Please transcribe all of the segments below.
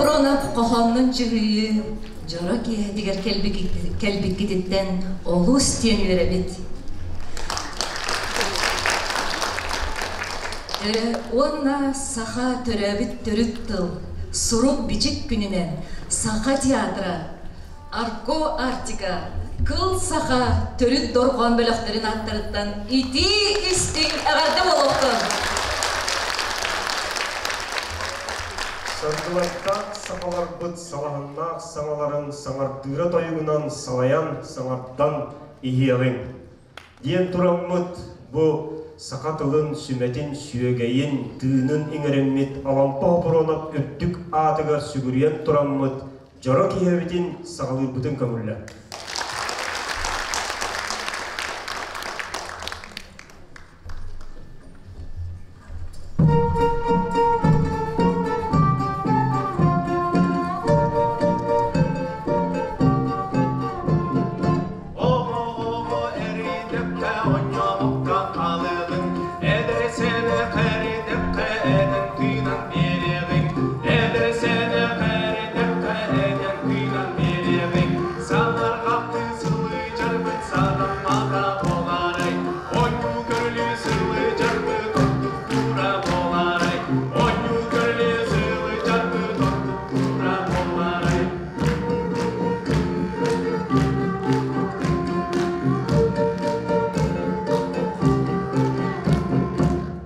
Хоппуруонап хоһооннун дьүһүйүү дьоро киэһэтигэр кэлбиккититтэн олус диэн үөрэбит. Уонна саха төрөөбүт төрүт тыл, сурук-бичик күнүнэн Саха театра, Арко Арктика, Кыл Саха төрүт дорҕоон бөлөхтөрүн ааттарыттан итии-истиҥ эҕэрдэ буолуохтун! Саргылардаах сахаларбыт салаһыннаах саҥаларын саҥардыыра тойугунан салайан саҥардан иһиэҕиҥ диэн тураммыт бу саха тылын сүмэтин сүөгэйин тыынын иҥэриммит Алампа Хопуруонап үрдүк аатыгар сүгүрүйэн тураммыт дьоро киһибитин саҕалыырбытын көҥүллэ. Оҕо-оҕо эридэххэ оонньообокко хаалыаҕыҥ, эдэр-сэнэх эридэххэ этэн тыынан биэриэҕиҥ, эдэр-сэнэх эридэххэ этэн тыынан биэриэҕиҥ, санаарҕахтыы сылдьарбыт сатаммата буолаарай, оонньуу көрүлүү сылдьарбыт ордук тура буолаарай, оонньуу көрүлүү сылдьарбыт ордук тура буолаарай.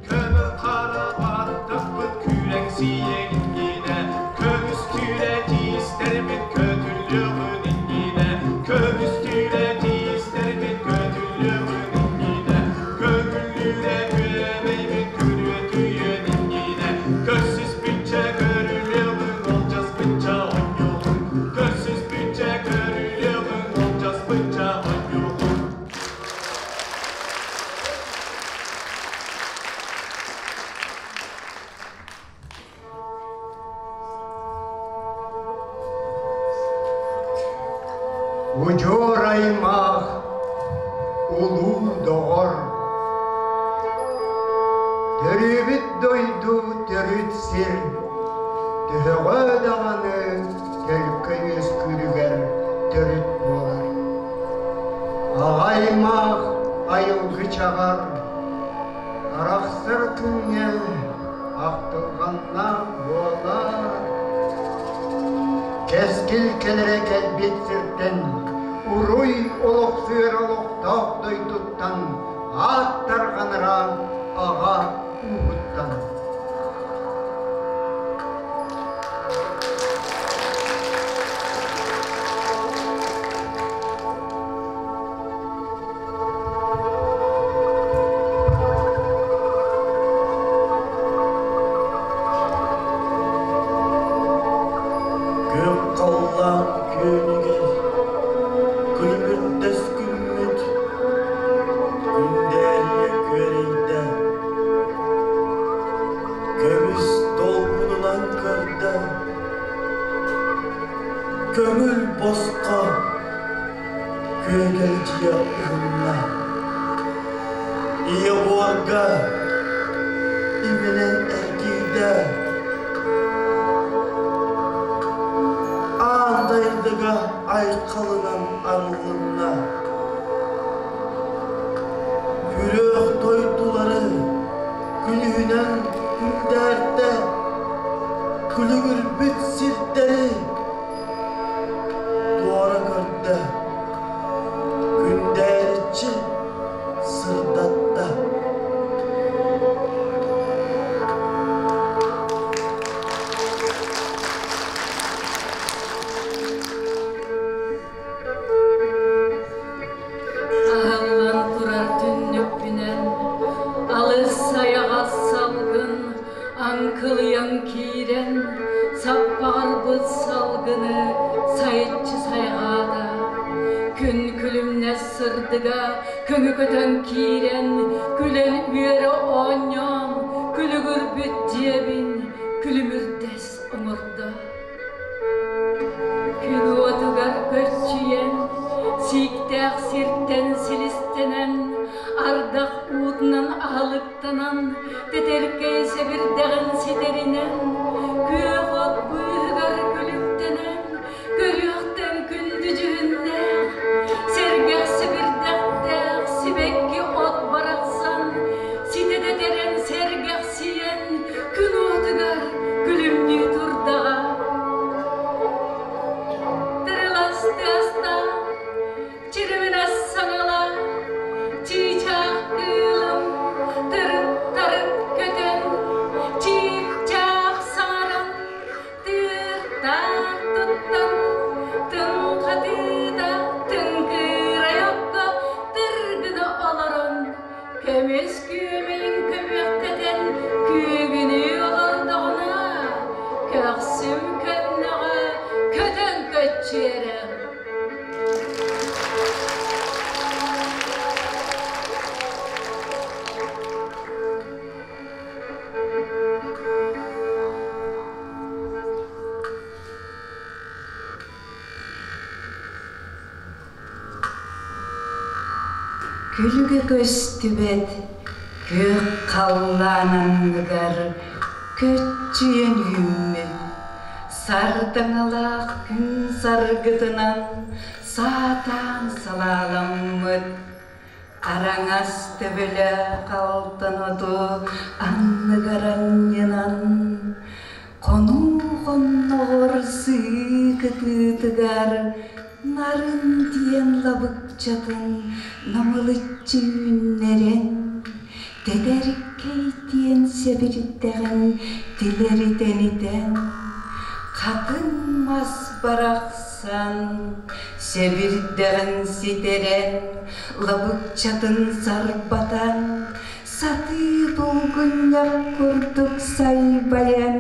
Көмөр хара баттахпыт күүрэҥ сиэгин көмүс түүрэ тиистэрбит көтүллүөҕүн иннинэ, көмүс түүрэ тиистэрбит көтүллүөҕүн иннинэ, көҥүллүүрэ күөмэйбит күрүөтүйүөн иннинэ, көрсүспүччэ көрүлүөҕүн, олдьаспычча оонньуоҕун, көрсүспүччэ көрүлүөҕүн, олдьаспычча оонньуоҕун. Удьуор аймах, улуу доҕор, төрүүбүт дойду төрүт сир, төһөҕө даҕаны төлкө үөскүүрүгэр төрүт буолар. Аҕа аймах айылгы чаҕар, арахсар күҥҥэ ахтылҕаннаах буолар. Кэскил кэлэрэ кэлбит сиртэн, уруй олохсуйар олохтоох дойдуттан аат тарҕанара аҕа ууһуттан. Күөх халлаан күөнүгэр күлүмүрдэс күммүт күндээрийэ күөрэйдэ, көмүс долгунунан көрдө, көҥүл босхо күөгэлдьийэ уһунна. Ийэ буорга иминэн эргийдэ. Аан дайдыга айхалынан арылынна. Күрүөх дойдулары күнүһүнэн күндээрдэ, күлүгүрбүт сирдэри туора көрдө, күндээриччи сырдатта. Аһыллан турар түннүкпүнэн алыс айаҕас салгын аҥкылыйан киирэн саппаҕырбыт салгыны сайыччы сайҕаата. Күн күлүмнэс сырдыга көҥү көтөн киирэн күлэн үөрэ оонньоон күлүгүрбүт дьиэбин күлүмүрдэс оҥордо. Күн уотугар көччүйэн, сииктээх сиртэн силистэнэн, ардах уутунан аһылыктанан, тэтэркэй сэбирдэҕин ситэринэн, күөх от быыһыгар Таар туттан, тыҥ хатыыта тыҥкыырай окко тыргына олорон, көмүс күөмэйин көбүөхтэтэн күөгүнүү олордоҕуна, көхсүм көннөҕө көтөн көччүөрэ. Күлүгэ көстүбэт күөх халлаан анныгар көччүйэн үүммүт сардаҥалаах күн саргытынан саатаан салааламмыт Араҥас төбөлөөх алтан оту анныгар анньынан, хонуу хонноҕор сыы кытыытыгар нарын диэн лабыкчатын намылыччы үүннэрэн, тэтэркэй диэн сэбирдэҕин тилэритэнитэн, хатыҥ мас барахсан Сэбирдэҕин ситэрэн, лабыкчатын сарбатан, сатыы булгунньах курдук сайбайан,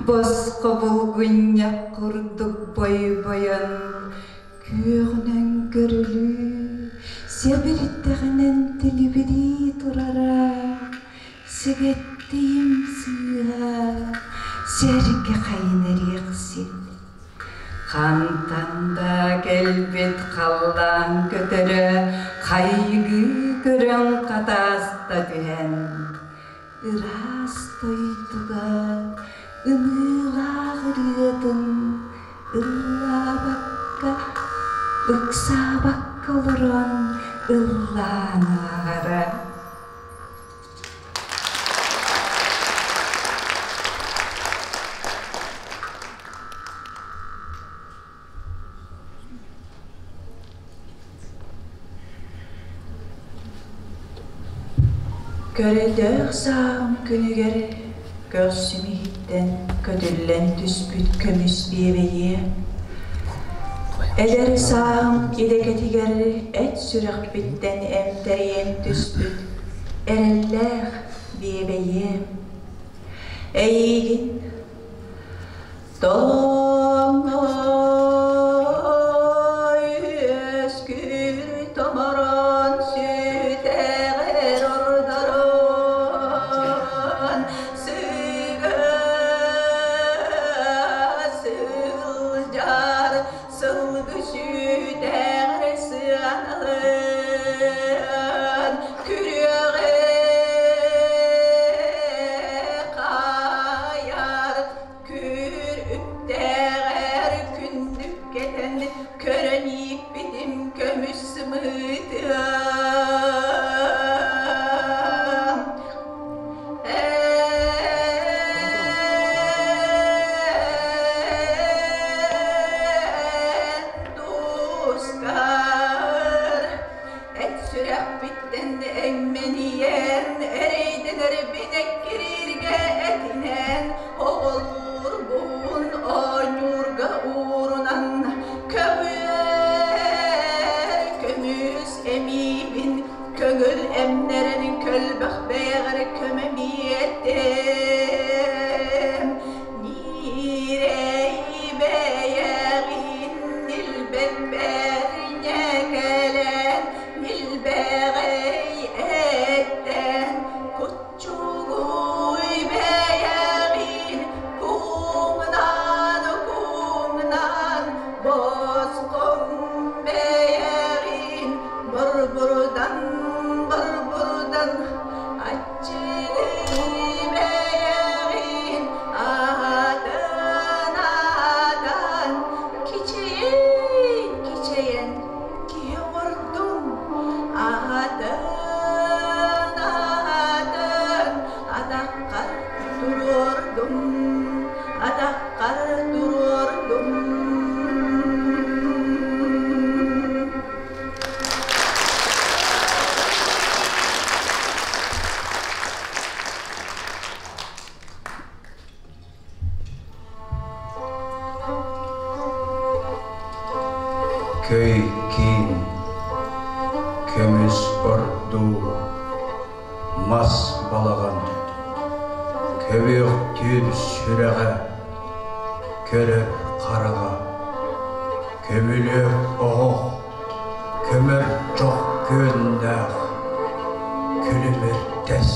босхо булгунньах курдук бойбойон, күөҕүнэн көрүлүү, сэбирдэҕинэн тилибирии турара, сэгэттиим сыыһа, сэргэ хайын эриэхсит. Хантан да кэлбит халлаан көтөрө хайгыы көрөн хатааста түһэн, ыраас дойдуга ымыылаах ырыатын ыллаабакка, ыксаабакка олорон ыллаан ааҕара. Көрөйдөөх сааһым күнүгэр көхсүм иһиттэн көтүллэн түспүт көмүс биэбэйиэ Эдэр сааһым идэкэтигэр эт сүрэхпиттэн эмтэрийэн түспүт эрэллээх биэбэйиэ Эйиигин Тоҥой үөскүүр томороон сүтэҕэр ордорон сыга сылдьар сылгы сүтэҕэр сыаналыан күрүөҕэ хайар күр үптээх Көй киин, көмүс ордуу, мас балаҕан, көбүөхтүүр сүрэҕэ, көрөр хараҕа, көмүлүөк оһох, көмөр чох күөннээх, күлүмүрдэс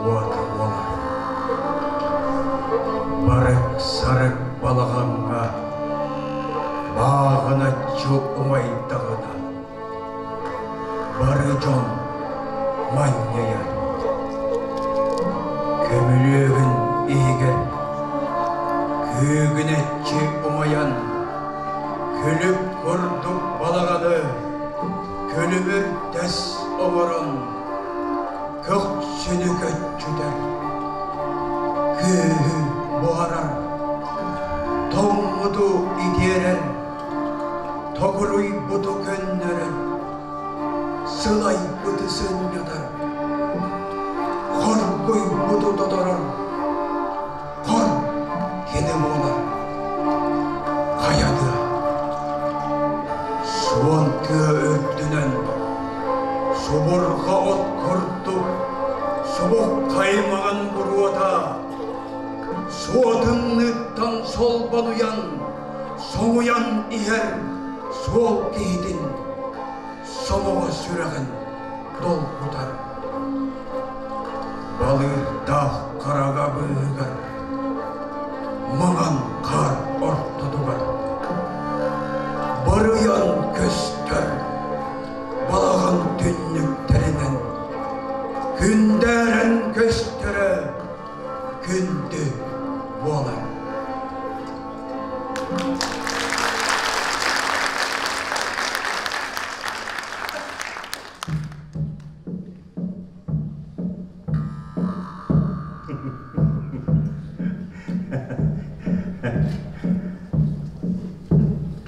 уота буолар. Барык-сарык балаҕаҥҥа бааҕыначчы умайдаҕына, бары дьон манньыйар. Көмүлүөгүн иһигэр күүгүнэччи умайан, күлүк курдук балаҕаны күлүмүрдэс оҥорон, көхсүнү көччүтэр, күүһү буһарар, тоҥмуту итиэрэр, токуруйбуту көннөрөр, сылайбыты сынньатар, хоргуйбуту тоторор, хор кини буолар. Хайа тыа, суон тыа үрдүнэн субурҕа от курдук субук хаймаҕын буруота суотуннуттан солбонуйан соҥуйан иһэр суол киһитин сомоҕо сүрэҕин долгутар. Балыырдаах хараҕа быыһыгар маҥан хаар ортотугар барыйан көстөр балаҕан түннүктэринэн күндээрэн көстөрө күндү буолар.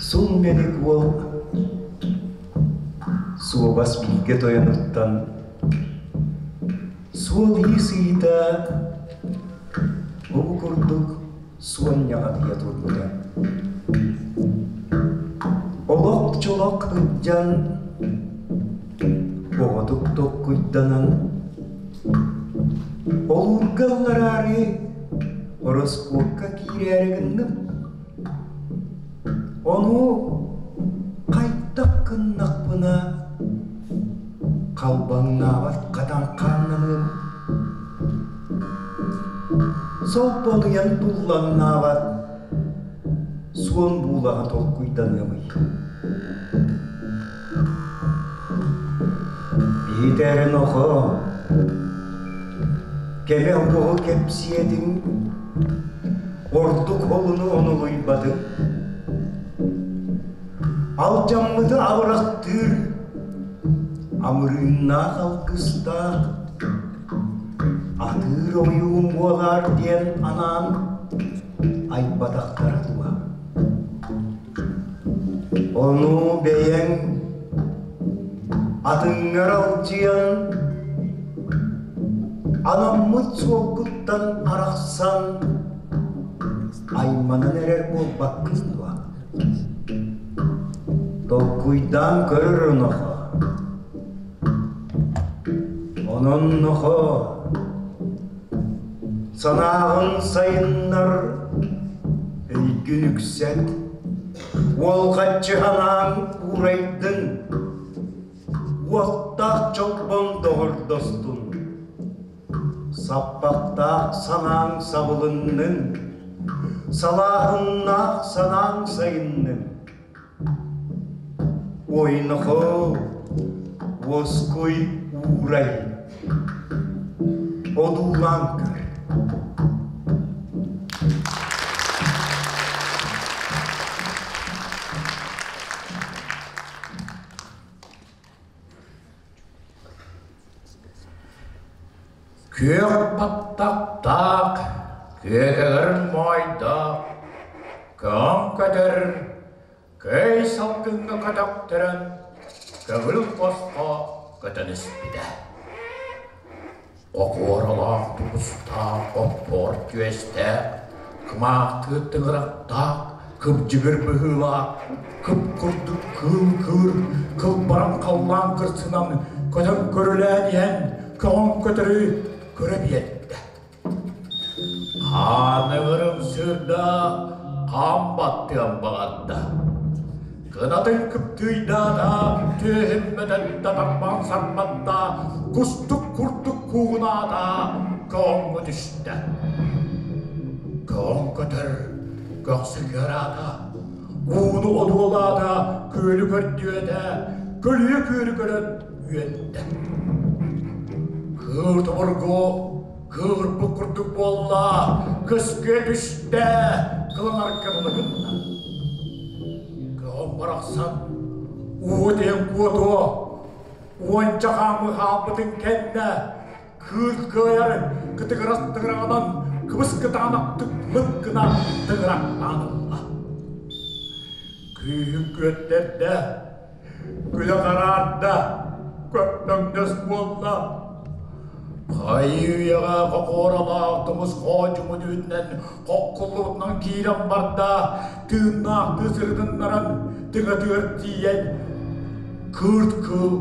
Сун мэник уол суобас бииргэ тойонуттан суол-иис ыйыта бу курдук суонньаҕатыйа турбута. Олох-чолох ыддьан, оҕотук токкуйданан, олуурга ыллараары ороскуокка киирээри гынным. Ону хайдах гыннахпына халбаҥнаабат хатан хааннаныам Солбонуйан туллаҥнаабат суон буулаҕа толкуйданыамый. Биитэр нохо кэмэ оҕо кэпсиэтиҥ ордук холуну онулуйбатыҥ. Алдьаммыты абырахтыыр амырыыннаах алгыстаах Атыыр ойуун буолаар диэн анаан айбатахтара дуо? Ону бэйэҥ атыҥҥар алдьыйан, анаммыт суолгуттан арахсан айманан эрэр буолбаккын дуо? Толкуйдаан көрөр онохо. Онон нохо, санааҕын сайыннар, өйгүн үксэт, уолҕаччы санааҥ уурайдын, уоттаах чолбон доҕордостун, саппахтаах санааҥ сабылыннын, салааһыннаах санааҥ сайыннын. Ойнохоо, уоскуй уурай, одуулаан көр. Күөх баттахтаах, күөгэйэр моойдоох, көҥ көтөр, көй салгыҥҥа көтөхтөрөн, көҥүл босхо көтөн испитэ. Окуоралаах тубустаах оппуор түөстээх, кымаахтыы тыҥырахтаах, Кыбдьыгыр быһыылаах, кып курдук кыыл кыыр, кылбаран халлаан кырсынан көтөн көрүлээн иһэн, көҕөн көтөрү көрө биэрдэ. Хаанньыгырым сырда, хаан баттыан баҕарда. Кынатын кыптыыйдаата, түөһүммэтэн да тарбаан сарбатта, кустук курдук куугунаата, көҕөҥҥө түстэ. Көҕөн көтөр, көхсө кыараата, ууну одуулаата, күөлү көрдүөтэ, көлүйэ күөлү көрөн үөттэ. Кыыр тобургу кыырбыт курдук буолла, көскүө түстэ, кыланарга дылы гынна. Көҕөн барахсан уу диэн куотуо, уонча хаамыы хаалбытын кэннэ кыыл кыайар кытыгырас тыгыраҕынан кыбыс кытаанахтык лык гына тыгырахтаан ылла. Күүһүн күөттэрдэ, күлэ хараарда, көппөҥнөс буолла. Хайыы-үйэҕэ хокуоралаах тумус хоодьумун үүтүнэн хоккуллубутунан киирэн барда, тыыннаахтыы сырытыннаран тыҥатыгар тиийэн кыырт кыыл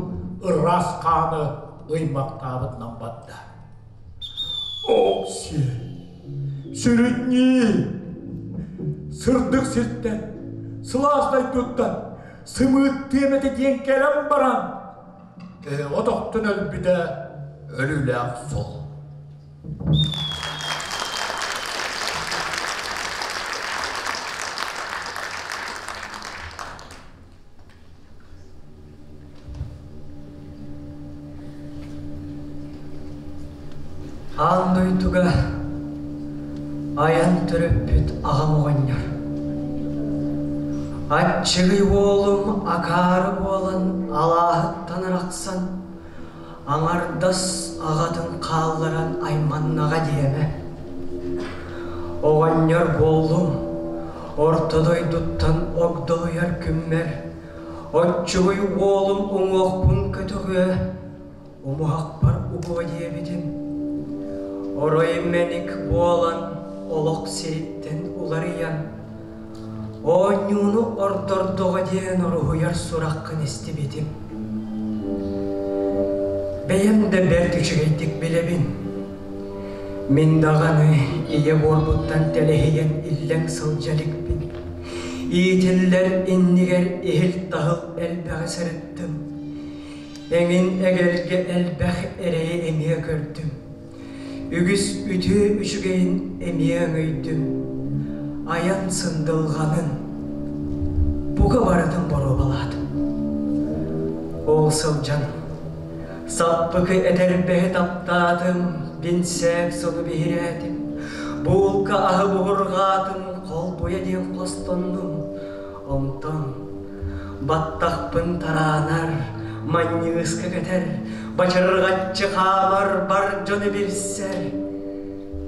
ыраас хааны ыймахтаабытынан барда. Окси, сүрүнньүү, сырдык сиртэн, сылаас дойдуттан сымыыттыам этэ диэн кэлэн баран, отохтон өлбүтэ өлүүлээх суол. Аан дойдуга айан төрөппүт аҕам оҕонньор. Аччыгый уолум акаары буолан алааһыттан арахсан, аҥардас аҕатын хаалларан айманнаҕа диэмэ. Оҕонньор буоллум, орто дойдуттан огдолуйар күммэр Оччугуй уолум уҥуохпун көтөҕүө, умуһахпар угуо диэбитим. Орой мэник буолан олох сириттэн уларыйан, оонньууну ордордоҕо диэн оруһуйар сураххын истибитим. Бэйэм да бэрт үчүгэйдик билэбин. Мин даҕаны ийэ буорбуттан тэлэһийэн иллэҥ сылдьа иликпин. Иитиллэр иннигэр иһил-таһыл элбэҕи сырыттым. Эҥин эгэлгэ элбэх эрэйи эмиэ көрдүм. Үгүс үтүө үчүгэйин эмиэ өҥөйдүм. Айан сындылҕанын бука барытын боруобалаатым. Ол сылдьан саппыкы этэрбэһи таптаатым, бинсээк сону биһирээтим, буулка аһы буһурҕаатым, холбуйа диэн хостоннум. Онтон баттахпын тараанар, манньыыска кэтэр, бачырҕаччы хаамар бар дьону билсэр,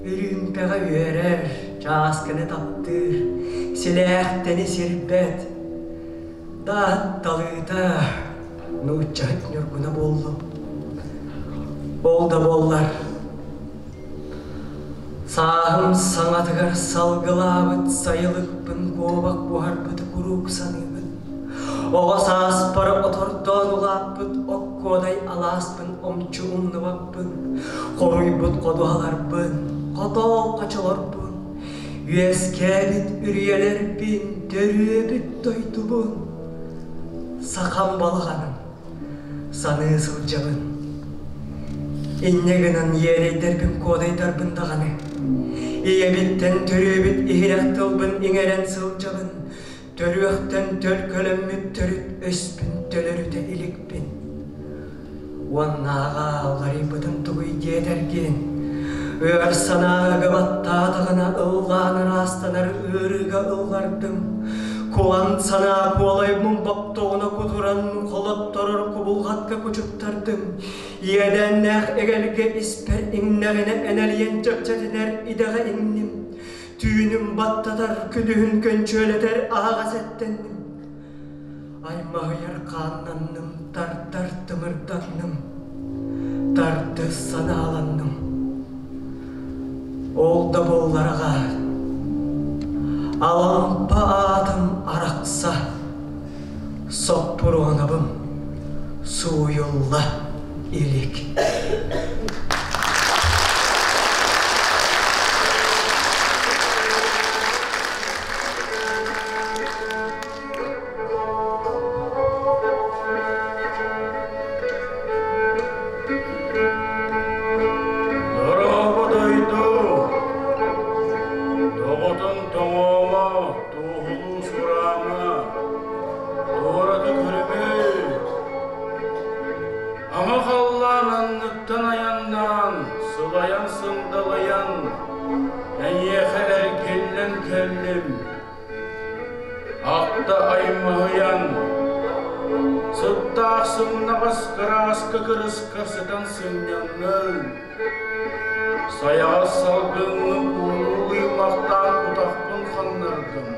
үрүүмпэҕэ үөрэр, чааскыны таптыыр, силээхтэни сирбэт, даатталыыта нууччаһыт ньургуна буоллум. Ол да буоллар, Сааһым саҥатыгар салгылаабыт сайылыкпын куобах буһарбыты куруук саныыбын. Оҕо сааспар отордоон улааппыт оккуодай алааспын омчу умнубаппын. Хоруйбут ходуһаларбын, хотоол хочолорбун, үөскээбит үрүйэлэрбин, төрүөбүт дойдубун, сахам балаҕанын саныы сылдьабын. Инньэ гынан иэрэйдэрбин куодайдарбын даҕаны, ийэбиттэн төрүөбүт иһирэх тылбын иҥэрэн сылдьабын, төрүөхтэн төлкөлөммүт төрүт өспүн төлөрүтэ иликпин. Уоннааҕа уларыйбытым тугуй диэтэргин, ыар санааҕа баттаатаҕына ыллаан ыраастанар ыарыыга ыллардым. Кулан санаа куолайбын боптоҕуна кутуран холотторор кубулҕатка кучуттардым. Иэдээннээх эгэлгэ испэр иҥнэҕинэ энэлийэн чэпчэтинэр идэҕэ иҥним. Түүнүм баттатар, күнүһүн көнчүөлэтэр аһаҕас эттэнним. Аймаһыйар хааннанным, тардар тымырданным, тардыс санааланным. Ол да буоллар аҕаа, Алампа аатым арахса, соппуруонабым сууйулла илик. Дорообо дойду, доҕотун тоҥоомо, туоһулуу сураама, туората көрүмү. Ама халлаан анныттан айаннаан, сылайан сындалайан, эйиэхэ эргиллэн кэллим. Ахта аймаһыйан, сыттаах сымнаҕас кырааска кырыска сытан сынньанным. Сайаҕас салгыҥҥа уулуу ыймахтаан утахпын ханнардым.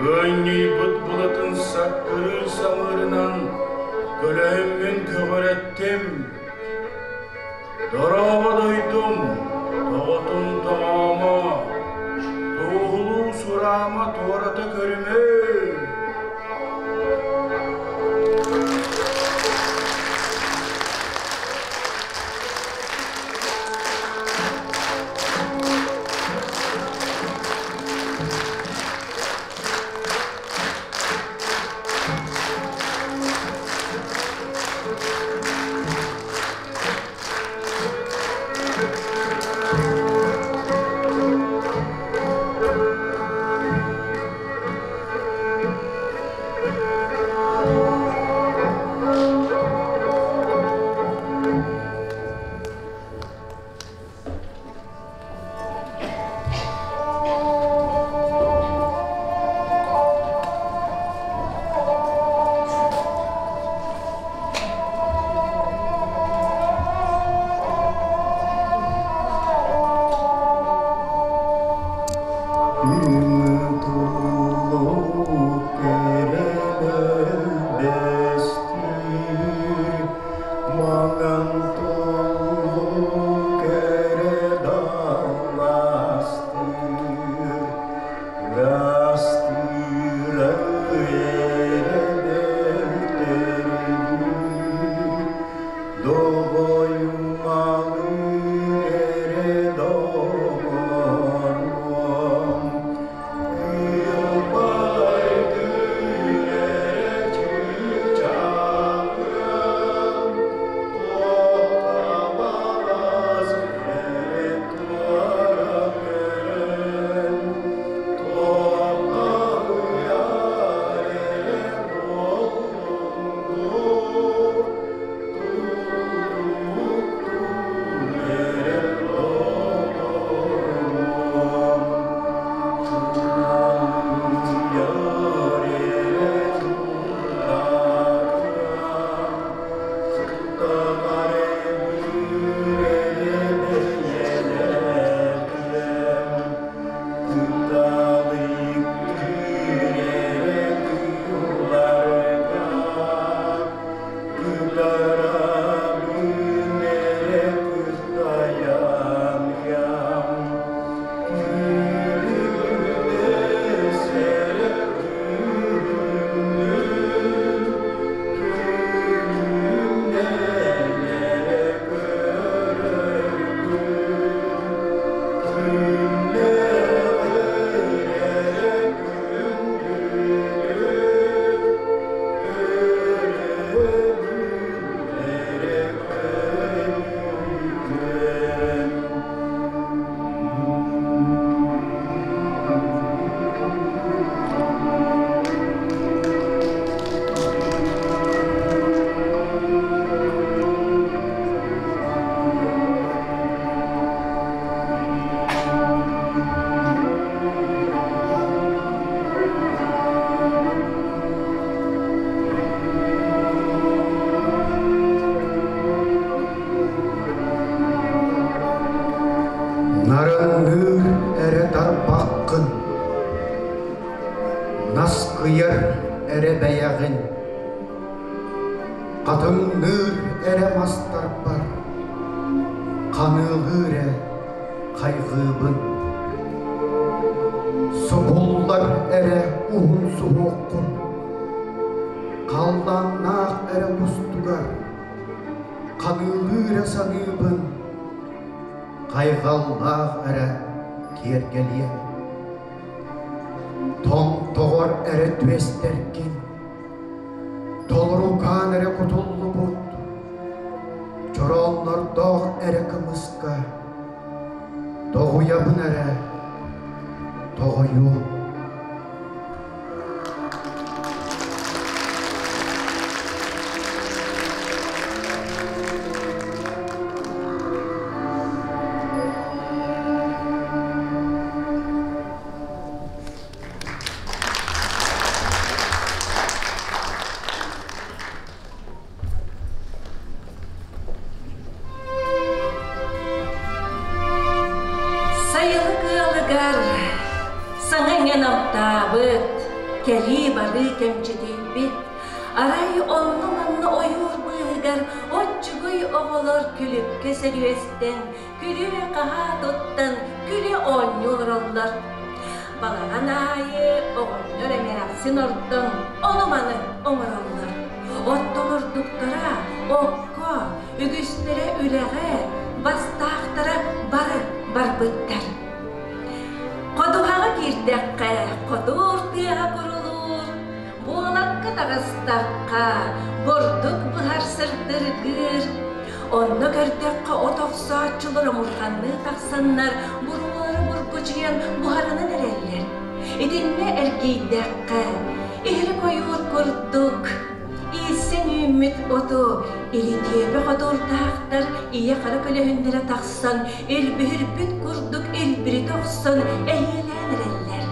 Ыанньыйбыт былытын саккырыыр самыырынан көлөһүммүн көҕүрэттим. Дорообо дойдум, тоҕотун тоҕоомо, туоһулуу сураама туората көрүмэ. Нарыҥныыр эрэ тарбаххын, наскыйар эрэ бэйэҕин, хатыҥныыр эрэ мастарбар, ханыылыыр эрэ хайҕыыбын. Субуллар эрэ уһун суһуоххун, халлааннаах эрэ кустугар, ханыылыы эрэ саныыбын, хайҕаллаах эрэ киэргэлиэм. Томтоҕор эрэ түөстэргин, толорукаан эрэ кутуллубут, чорооннордоох эрэ кымыска, тоҕуйабын эрэ, тоҕойуом. Сайылык ыалыгар саҥа иҥэн алтаабыт, кэлии-барыы кэмчитийбит, арай онно-манна ойуур быыһыгар оччугуй оҕолор күлүккэ сөрүөстэн, күлүө-хаһаа туттан күлэ оонньуу олороллор. Балаҕан аайы оҕонньор эмээхсин ордон ону-маны оҥороллор. Оттон ордуктара окко, үгүстэрэ үлэҕэ, бастаахтара бары барбыттар. Ходуһаҕа киирдэххэ, хотуур тыаһа курулуур, буолакка таҕыстахха, бурдук быһар сырдыргыыр. Онно көрдөххө от охсооччулар омурҕанныы тахсаннар буруолары бургучуйан буһарынан эрэллэр. Итиннэ эргийдэххэ, иһирик ойуур курдук ииссэн үүммүт оту илитиэбэ хотуурдаахтар ийэ-хара көлөһүннэрэ тахсан илбиһирбит курдук илбиритэ охсон эһиэлээн эрэллэр.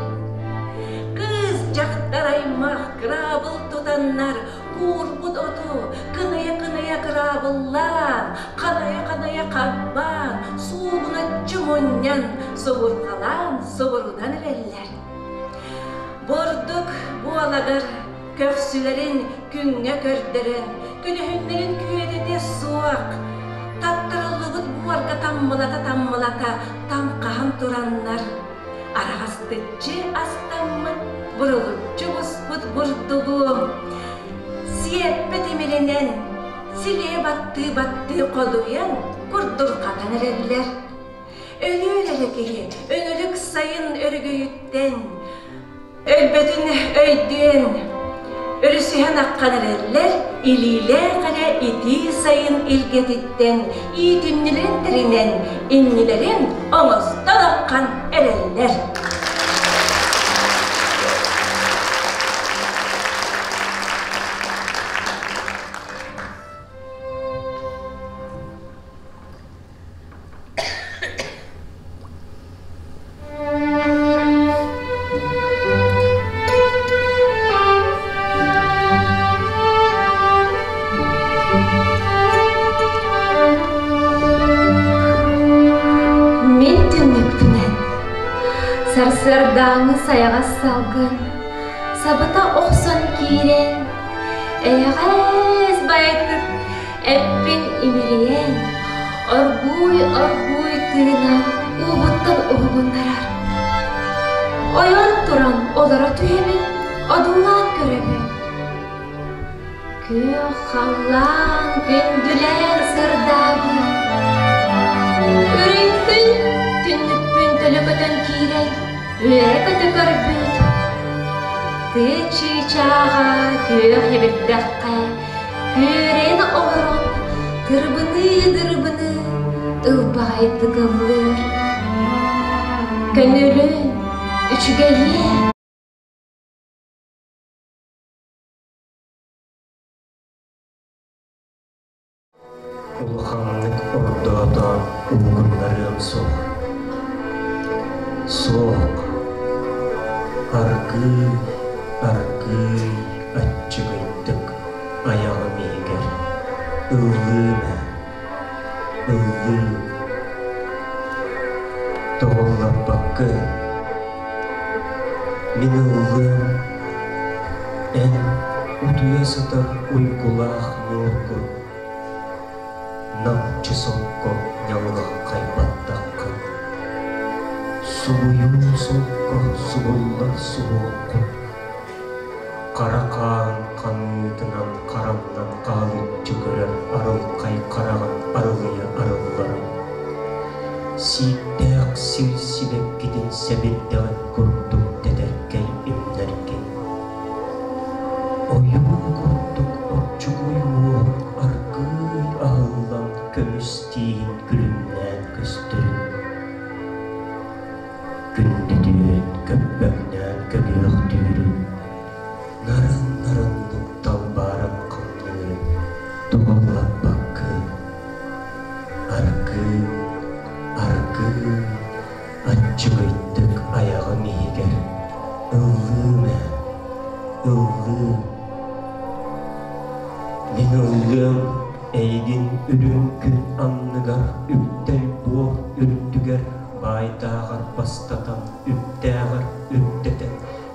Кыыс дьахтар аймах кыраабыл тутаннар куурбут оту кынайа-кынайа кыраабыллаан, ханайа-ханайа харбаан, суугуначчы мунньан, субурҕалаан субурунан эрэллэр. Бурдук буолагар көхсүлэрин күҥҥэ көрдөрөн, күнүһүннэрин күөтэтэ суох, таттарыллыбыт буорга таммалата-таммалата таҥхаһан тураннар, араҕастыччы астаммыт, бурулуччу буспут бурдугу сиэппэ тимиринэн силиэ баттыы-баттыы ходуйан курдурҕатан эрэллэр. Өлүөр эрэ киһи өлөрүк сайын өрүгүйүттэн өлбөтүн өйдүөн өрүсүһэн аххан эрэллэр, илиилээх эрэ итии сайын илгэтиттэн иитимньилэрин тэринэн иннилэрин оҥостон аххан эрэллэр. Мин түннүкпүнэн сарсыардааҥҥы сайаҕас салгын сабыта охсон киирэн эйэҕэс байытык Эппин имэрийэн, оргууй-оргууй тыынан уубуттан уһугуннарар. Ойон туран олоро түһэбин, одуулаан көрөбүн. Күөх халлаан күндүлээн сырдаабыт. Үрүҥ күн түннүкпүн төлө көтөн киирэн, үөрэ-көтө көрбүт. Тыа чыычааҕа күөх эбирдэххэ Күөрэйэн олорон тырбыныы-дырбыныы ылбаҕайдык ыллыыр. Көҥүлүн, үчүгэйиэн Улаханнык ордоотоон уһугуннарыам суох. Суох. Аргыый, аргыый аччыгыйдык айаҕым иһигэр ыллыым ээ, ыллыым. Тоҕулларбаккын, мин ыллыам, эн утуйа сытар уйгулаах ньуургун, намчы солко ньаллаххайбаттаххын. Субуйуу солко субуллар суһуоххун, Хара хаан ханыытынан харамнан хаһылыччы көрөр арылхай хараҕын арылыйа арылларын, Сииктээх сир сибэккитин сэбирдэҕин курдук тэтэркэй имнэргин, Ойуу курдук оччугуй уоһун аргыый аһыллан көмүс тииһин күлүмнээн көстөрүн Күндүтүөн көппөҥнөөн көбүөхтүүрүн, нарын-нарыннык талбааран хамныырын туһаллаппаккын, аргыый, аргыый аччыгыйдык айаҕым иһигэр ыллыым ээ, ыллыым. Мин ыллыам эйигин үрүҥ күн анныгар үктэл буор үрдүгэр баайдааҕар бастатан, үптээҕэр үрдэтэн,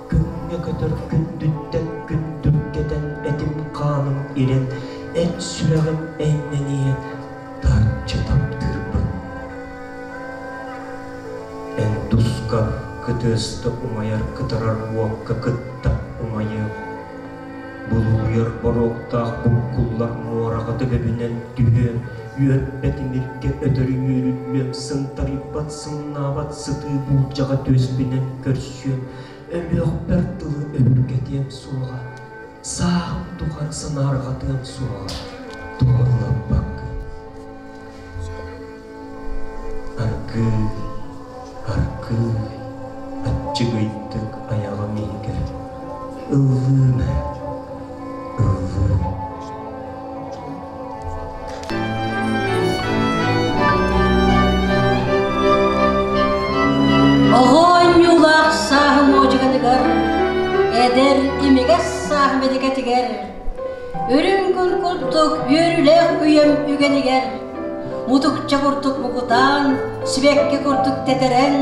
күҥҥэ көтөр күндүттэн күндүргэтэн этим-хааным ирэн, эн сүрэҕим эймэнийэн тарчы таптыырбын. Эн тускар кытыаста умайар кытарар уокка кытта умайыам. Булуйар боруоктаах буккуллар муораҕа төбөбүнэн түһүөм, үөрбэ тимиргэ өтөрү үөрүллүөм, сынтарыйбат сымнаабат сытыы буулдьаҕа түөспүнэн көрсүөм, өлүөхпэр дылы өһүргэтиэм суоҕа, сааһым тухары санаарҕатыам суоҕа, туһаллаппаккын. Аргыый, аргыый, аччыгыйдык айаҕым иһигэр ыллыым ээ, ыллыым. Оҕо оонньуулаах сааһым муодьуганыгар, эдэр имигэс сааһым этикэтигэр, үрүҥ күн курдук үөрүүлээх үйэм үгэнигэр мутукча курдук мугутаан, сибэкки курдук тэтэрэн,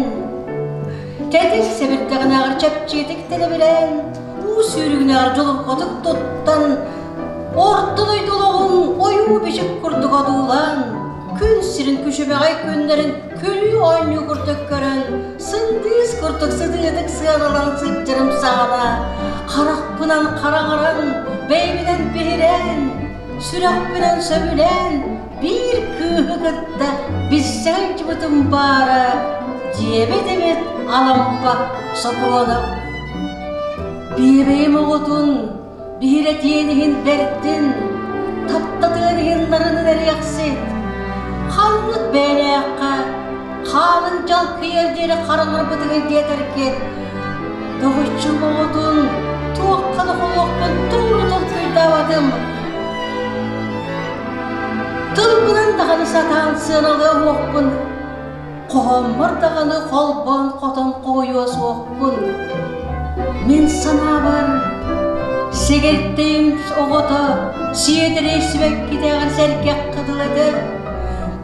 тэтик сэбирдэҕинээҕэр чэпчиэтик тэлэбирэн, уу сүүрүгүнээҕэр дьолурҕатык туттан, орто дойду олоҕун ойуу-бичик курдук одуулаан, күн сирин күчүмэҕэй күннэрин күлүү-оонньуу курдук көрөн, сындыыс курдук сытыытык сыаналаан сылдьарым саҕана, харахпынан хараҥаран, бэйэбинэн биһирээн, сүрэхпинэн сөбүлээн биир кыыһы кытта билсэ сылдьыбытым баара, диэбит эбит Алампа Сокуонап. Биэбэйим оҕотун биһирэтиэн иһин бэрдин, таптатыан иһин нарынын эриэхсит. Ханнык бэйэлээххэ хаанын дьалкыйар диэри хараҥарбытыгын диэтэргит, Доҕоччум оҕотун туохха да холуохпун тугу толкуйдаабатым. Тылбынан даҕаны сатаан сыаналыа уохпун, хоһооммор даҕаны холбоон хотон хоһуйуо суохпун. Мин санаабар, сэгэртэйим оҕото сиэдэрэй сибэккитээҕин сэргэххэ дылы этэ.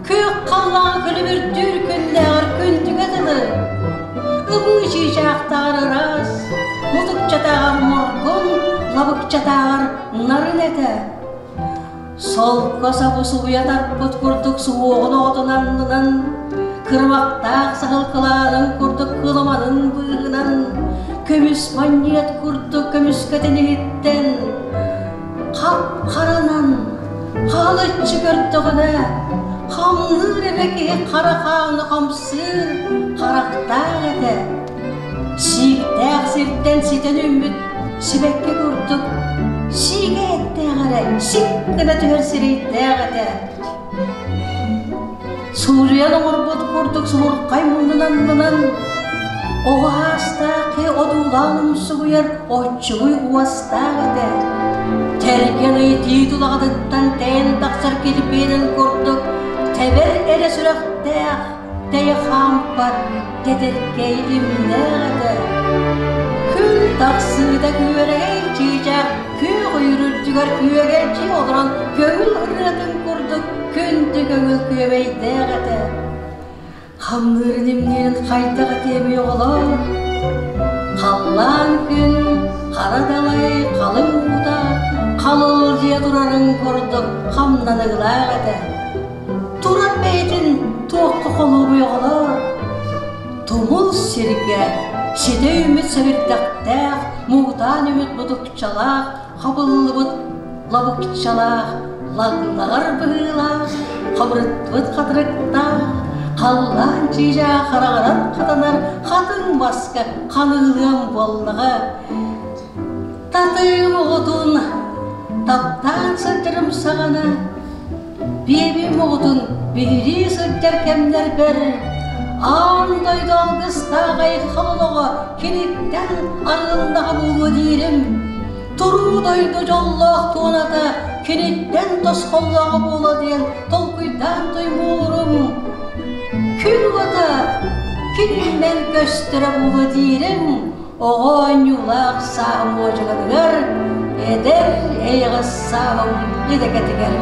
Күөх халлаан күлүмүрдүүр күннээҕэр күндүгэ дылы. Ымыы чыычаахтааҕар ыраас, мутукчатааҕар моргун, лабыкчатааҕар нарын этэ. Солко сабы субуйа тарпыт курдук суһуоҕун оҕотун аннынан, кырымахтаах саһыл кылаанын курдук кыламанын быыһынан, көмүс манньыат курдук көмүскэтин иһиттэн, хап-харанан, хаалыччы көрдөҕүнэ, хамныыр эрэ киһи хара хааны хамсыыр харахтаах этэ. Сииктээх сиртэн ситэн үүммүт сибэкки курдук сиигэ эттээх эрэ сик гына түһэр сирэйдээх этэ. Суруйан оҥорбут курдук суһурхай муннун аннынан оҕо аастаах киһи одуулаан умсугуйар оччугуй уостаах этэ. Тэргэн ыйытыы тулаҕатыттан тэйэн тахсар кирбиэнин курдук тэбэр эрэ сүрэхтээх, тэйэ хаампат тэтэркэй имнээх этэ. Күн тахсыыта күөрэгэй чыычаах күөх ойуур үрдүгэр күөгэлдьий олорон көҥүл ырыатын курдук күндү көҥүл күөмэйдээх этэ. Хамныырын имниирин хайдах этиэмий оҕолоор? Халлаан күн хара далай халыҥ уута халылдьыйа турарын курдук хамнаныгылаах этэ. Турар бэйэтин туохха холуубуй оҕолоор? Тумул сиргэ ситэ үүммүт сэбирдэхтээх, муҥутаан үүммүт мутукчалаах, хабыллыбыт лабыкчалаах, лаглаҕар быһыылаах, хабырыттыбыт хатырыктаах, халлаан чыычаах хараҕынан хатанар хатыҥ маска ханыылыам буоллаҕа. Татыым оҕотун таптаан сылдьарым саҕана Биэбим оҕотун биһирии сылдьар кэмнэрбэр аан дойду алгыстаах айхал олоҕо киниттэн арылыннаҕа буолуо диирим. Туруу дойду дьоллоох туоната киниттэн тосхоллооҕо буолуо диэн толкуйдаан туймуурум. Күн уота кининэн көстөрө буолуо диирим. Оҕо оонньуулаах сааһым уочаратыгар, эдэр эйэҕэс сааһым идэкэтигэр.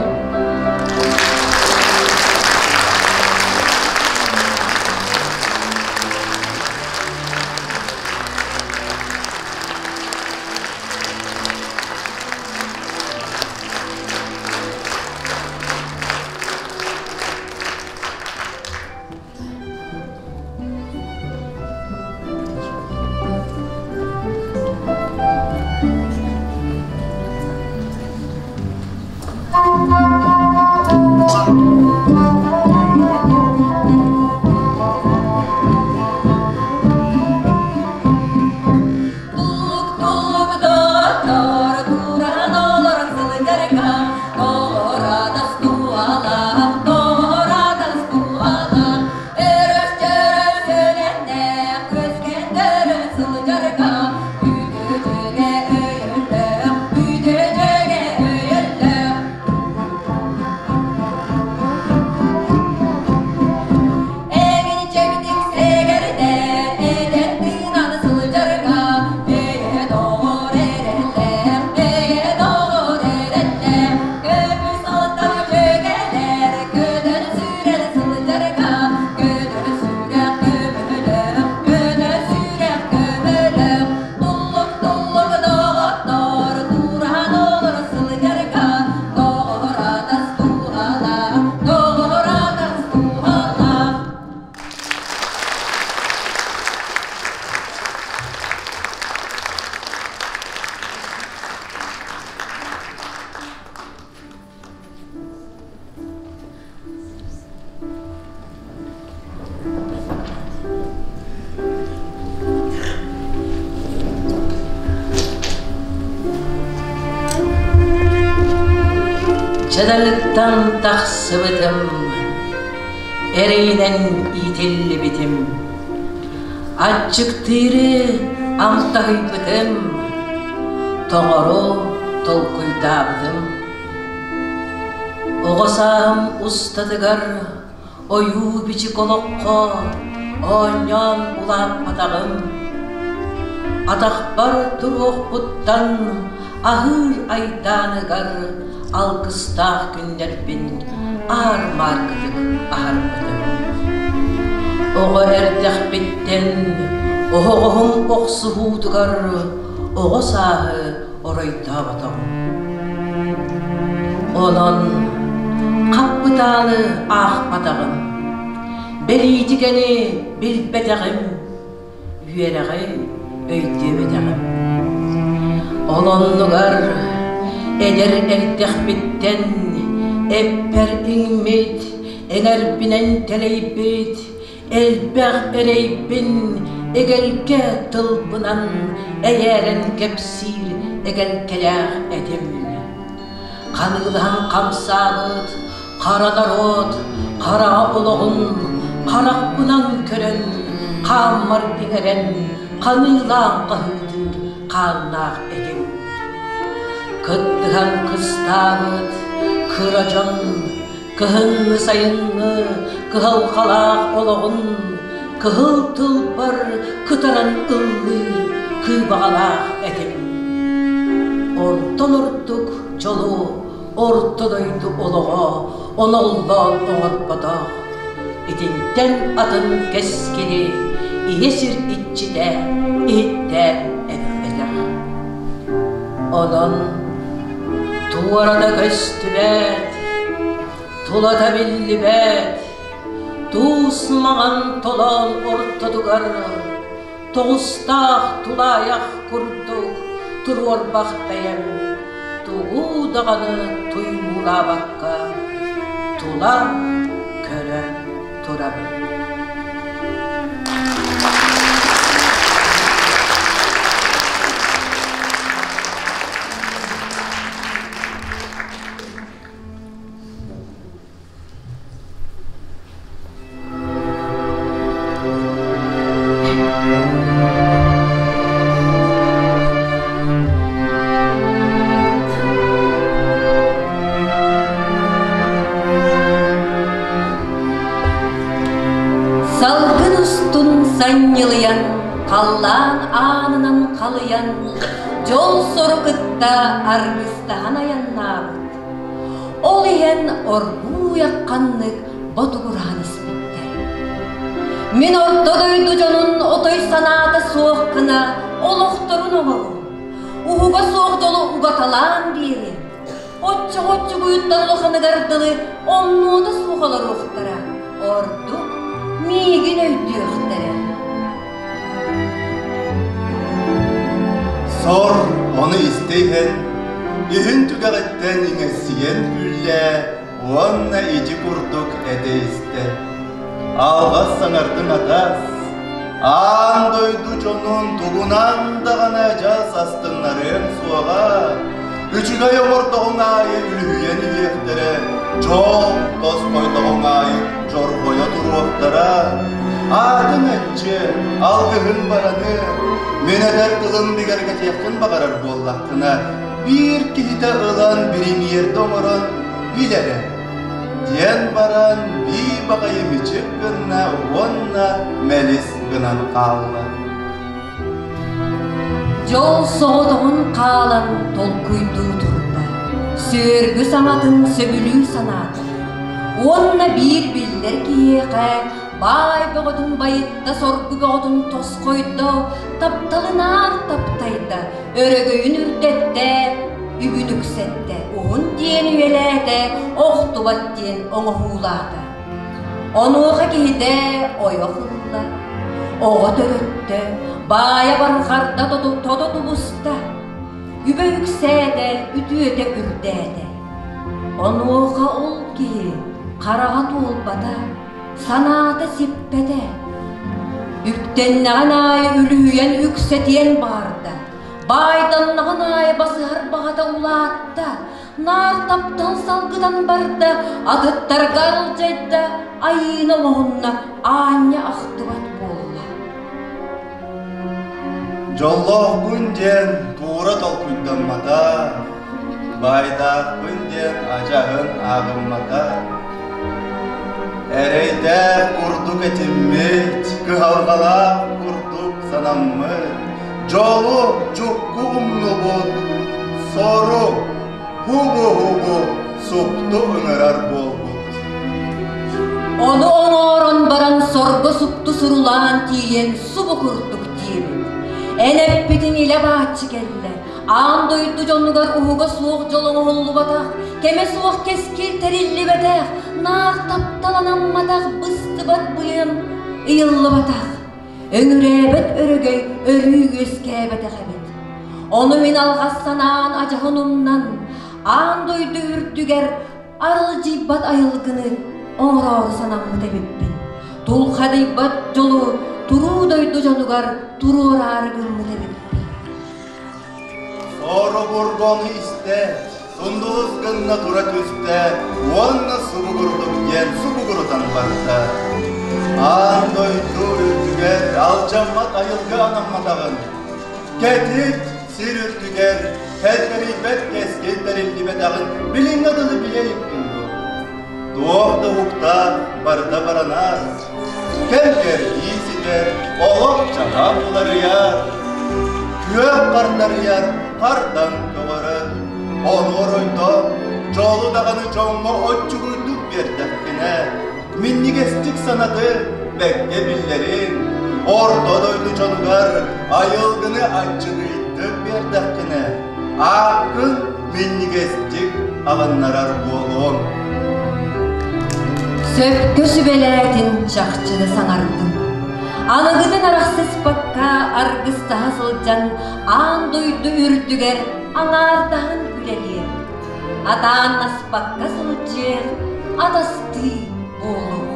Дьадаҥыттан тахсыбытым, эрэйинэн иитиллибитим. Аччыктыыры амтаһыйбытым, тоҥору толкуйдаабытым. Оҕо сааһым устатыгар ойуу-бичик олоххо оонньоон улааппатаҕым. Атахпар туруохпуттан аһыыр айдааныгар алгыстаах күннэрбин аар-мааргытык аһарбытым. Оҕо эрдэхпиттэн оһоҕоһум охсуһуутугар оҕо сааһы оройдооботоҕум. Онон хаппытаалы аахпатаҕым, бэлиитикэни билбэтэҕим, үөрэҕи өйдүөбэтэҕим. Ол оннугар эдэр эрдэхпиттэн эппэр иҥмит, эҥэрбинэн тэлэйбит Элбэх эрэйбин эгэлгэ тылбынан эйээрэн кэпсиир эгэлгэлээх этим. Ханыылаһан хамсаабыт хара норуот хара олоҕун харахпынан көрөн, хааммар иҥэрэн, ханыылаах хаһыытыыр хааннаах этим. Кыттыһан кыстаабыт кыра дьон Кыһыҥҥы сайыҥҥы кыһалҕалаах олоҕун кыһыл тылбар кытаран ыллыыр кыыбаҕалаах этим. Онтон ордук дьолу орто дойду олоҕо оноллоон оҥорботох. Итинтэн атын кэскили ийэ сир иччитэ иһиттээн эппэтэх. Онон туората көстүбэт, тулата биллибэт, Туус маҥан толоон ортотугар тоҕустаах тулаайах курдук туруорбах бэйэм тугу даҕаны туймуулаабакка тула көрө турабын. Салгын устун санньылыйан, халлаан аанынан халыйан, дьол-сору кытта аргыстаһан айаннаабыт. Ол иһэн оргууй ахханнык ботугураан испиттэр. Мин орто дойду дьонун отой санаата суох гына олохторун оҥоруу, уһуга суох дьолу угаталаан биэриэм. Оччоҕо оччугуйуттан улаханыгар дылы омнуота суох олоруохтара, ордук миигин өйдүөхтэрэ. Сор ону истэ иһэн, иһин түгэҕиттэн иҥэссийэн күллэ уонна ити курдук этэ истэ. Алҕас саҥардым атас, аан дойду дьонун тугунан даҕаны адьас астыннарыам суоҕа. Үчүгэй оҥордоҕуҥ аайы үлүһүйэн иһиэхтэрэ, дьол тосхойдоҕуҥ аайы дьорҕойо туруохтара. Аатын эччи, алгыһын бараны, мин этэр тылым бигэргэтиэххин баҕарар буоллаххына, биир киһитэ ылан биримиэрдэ оҥорон билэрэ. Диэн баран бии баҕайы мичик гынна уонна мэлис гынан хаалла. Дьол соҕотоҕун хаалан толкуйдуу турда, сүөргү саҥатын сөбүлүү санаата. Уонна биир биллэр киһиэхэ баай бөҕөтүн байытта, соргу бөҕөтүн тосхойдо, тапталынаан таптайда, өрөгөйүн үрдэттэ, үбүн үксэттэ, уһун диэн үйэлээтэ, охтубат диэн оҥоһуулаата. Онуоха киһитэ ойох ылла, оҕо төрөттө, баайа барҕарда тото тубуста, үбэ үксээтэ, үтүөтэ үрдээтэ. Онуоха ол киһи хараҕа туолбата, санаата сиппэтэ. Үктэннэҕин аайы үлүһүйэн үксэтиэн баҕарда, баайданнаҕын аайы басыһар баҕата улаатта, наар таптал салгытан барда, атыттарга арылдьайда, айыына оҥоһунна, аанньа ахтыбат буолла. Дьоллоохпун диэн туура толкуйдаммата, баайдаахпын диэн адьаһын ааҕыммата. Эрэйдээх курдук этиммит, кыһалҕалаах курдук санаммыт, дьолу чукку умнубут, сору һугу-һугу супту ыҥырар буолбут. Ону оҥорон баран сорго супту сурулаан тиийэн субу курдук диэбит. Эн эппитиҥ илэ бааччы кэллэ. Аан дойду дьонугар уһуга суох дьол оҥоһуллубатах, кэмэ суох кэскил тэриллибэтэх, наар тапталанамматах быстыбат быйан ыйыллыбатах. Өҥүрээбэт өрөгөй өрүү үөскээбэтэх эбит. Ону мин алҕас санаан адьаһын умнан, аан дойду үрдүгэр арылдьыйбат айылгыны оҥороору санаммыт эбиппин. Тулхадыйбат дьолу туруу дойду дьонугар туруораары гыммыт эбиппин. Соробургону истэ, сундулус гынна тура түстэ уонна субугурдук диэн субугурутан барда. Аан дойду үрдүгэр алдьаммат айылга анамматаҕын, кэтит сир үрдүгэр кэлтэрийбэт кэскил тэриллибэтэҕин билиҥҥэ дылы билэ иликпин дуо? Туох да уһуктаах барыта баранар, кэм-кэрдии ситэр, олох-дьаһах уларыйар, күөх хардарыйар, хардан көҕөрөр. Ону оройдоон, дьолу даҕаны дьоҥҥо оччугуйдук биэрдэххинэ, минньигэстик санаты бэккэ биллэриҥ, орто дойду дьонугар айылгыны аччыгыйдык биэрдэххинэ, ааккын минньигэстик аҕыннарар буолуоҥ. Сөпкө сүбэлээтин чахчыны саҥардым. Аныгытын арахсыспакка аргыстаһа сылдьан аан дойду үрдүгэр аҥаардаһан үлэлиэх, атааннаспакка сылдьыах, атастыы буолуох.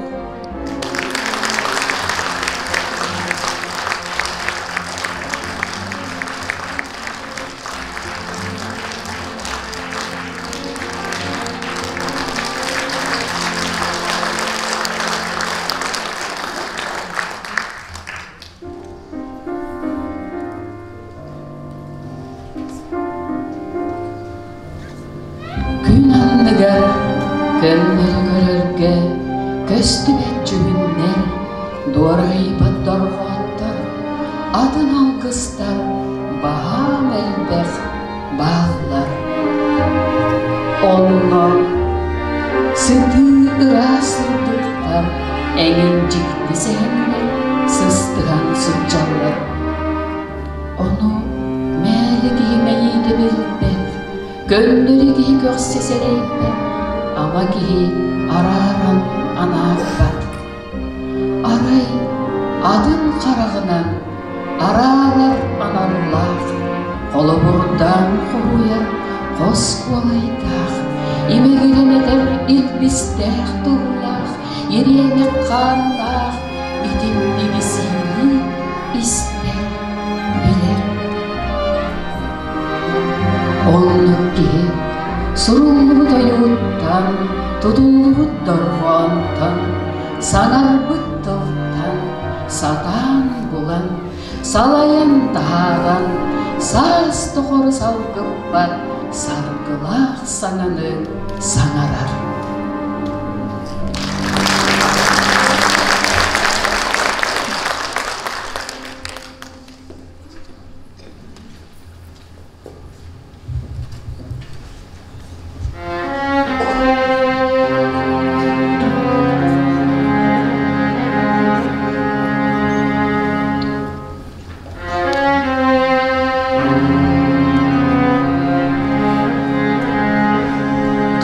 Күн анныгар көннөрү көрөргө көстүбэт дьүһүннэр, дуорайбат дорҕооттор, атын алгыстар баһаам элбэх бааллар. Онно сытыы ыраас сырдыктар эҥин дьикти сэһэннэр сыстыһан сылдьаллар. Ону мээлэ киһи мэйиитэ билбэт, көннөрү киһи көхсө сэрэйбэт, ама киһи арааран анаарбат. Арай атын хараҕынан араарар аналлаах, холобурдаан хоһуйар хос куолайдаах, имигирэн этэр илбистээх тыллаах, ириэнэх хааннаах итинниги сиилии истэр, билэр. Оннук киһи суруллубут ойууттан, тутуллубут дорҕоонтон, саҥарбыт тылтан сатаан булан, салайан таһааран, саас тухары салгыппат саргылаах саҥаны саҥарар.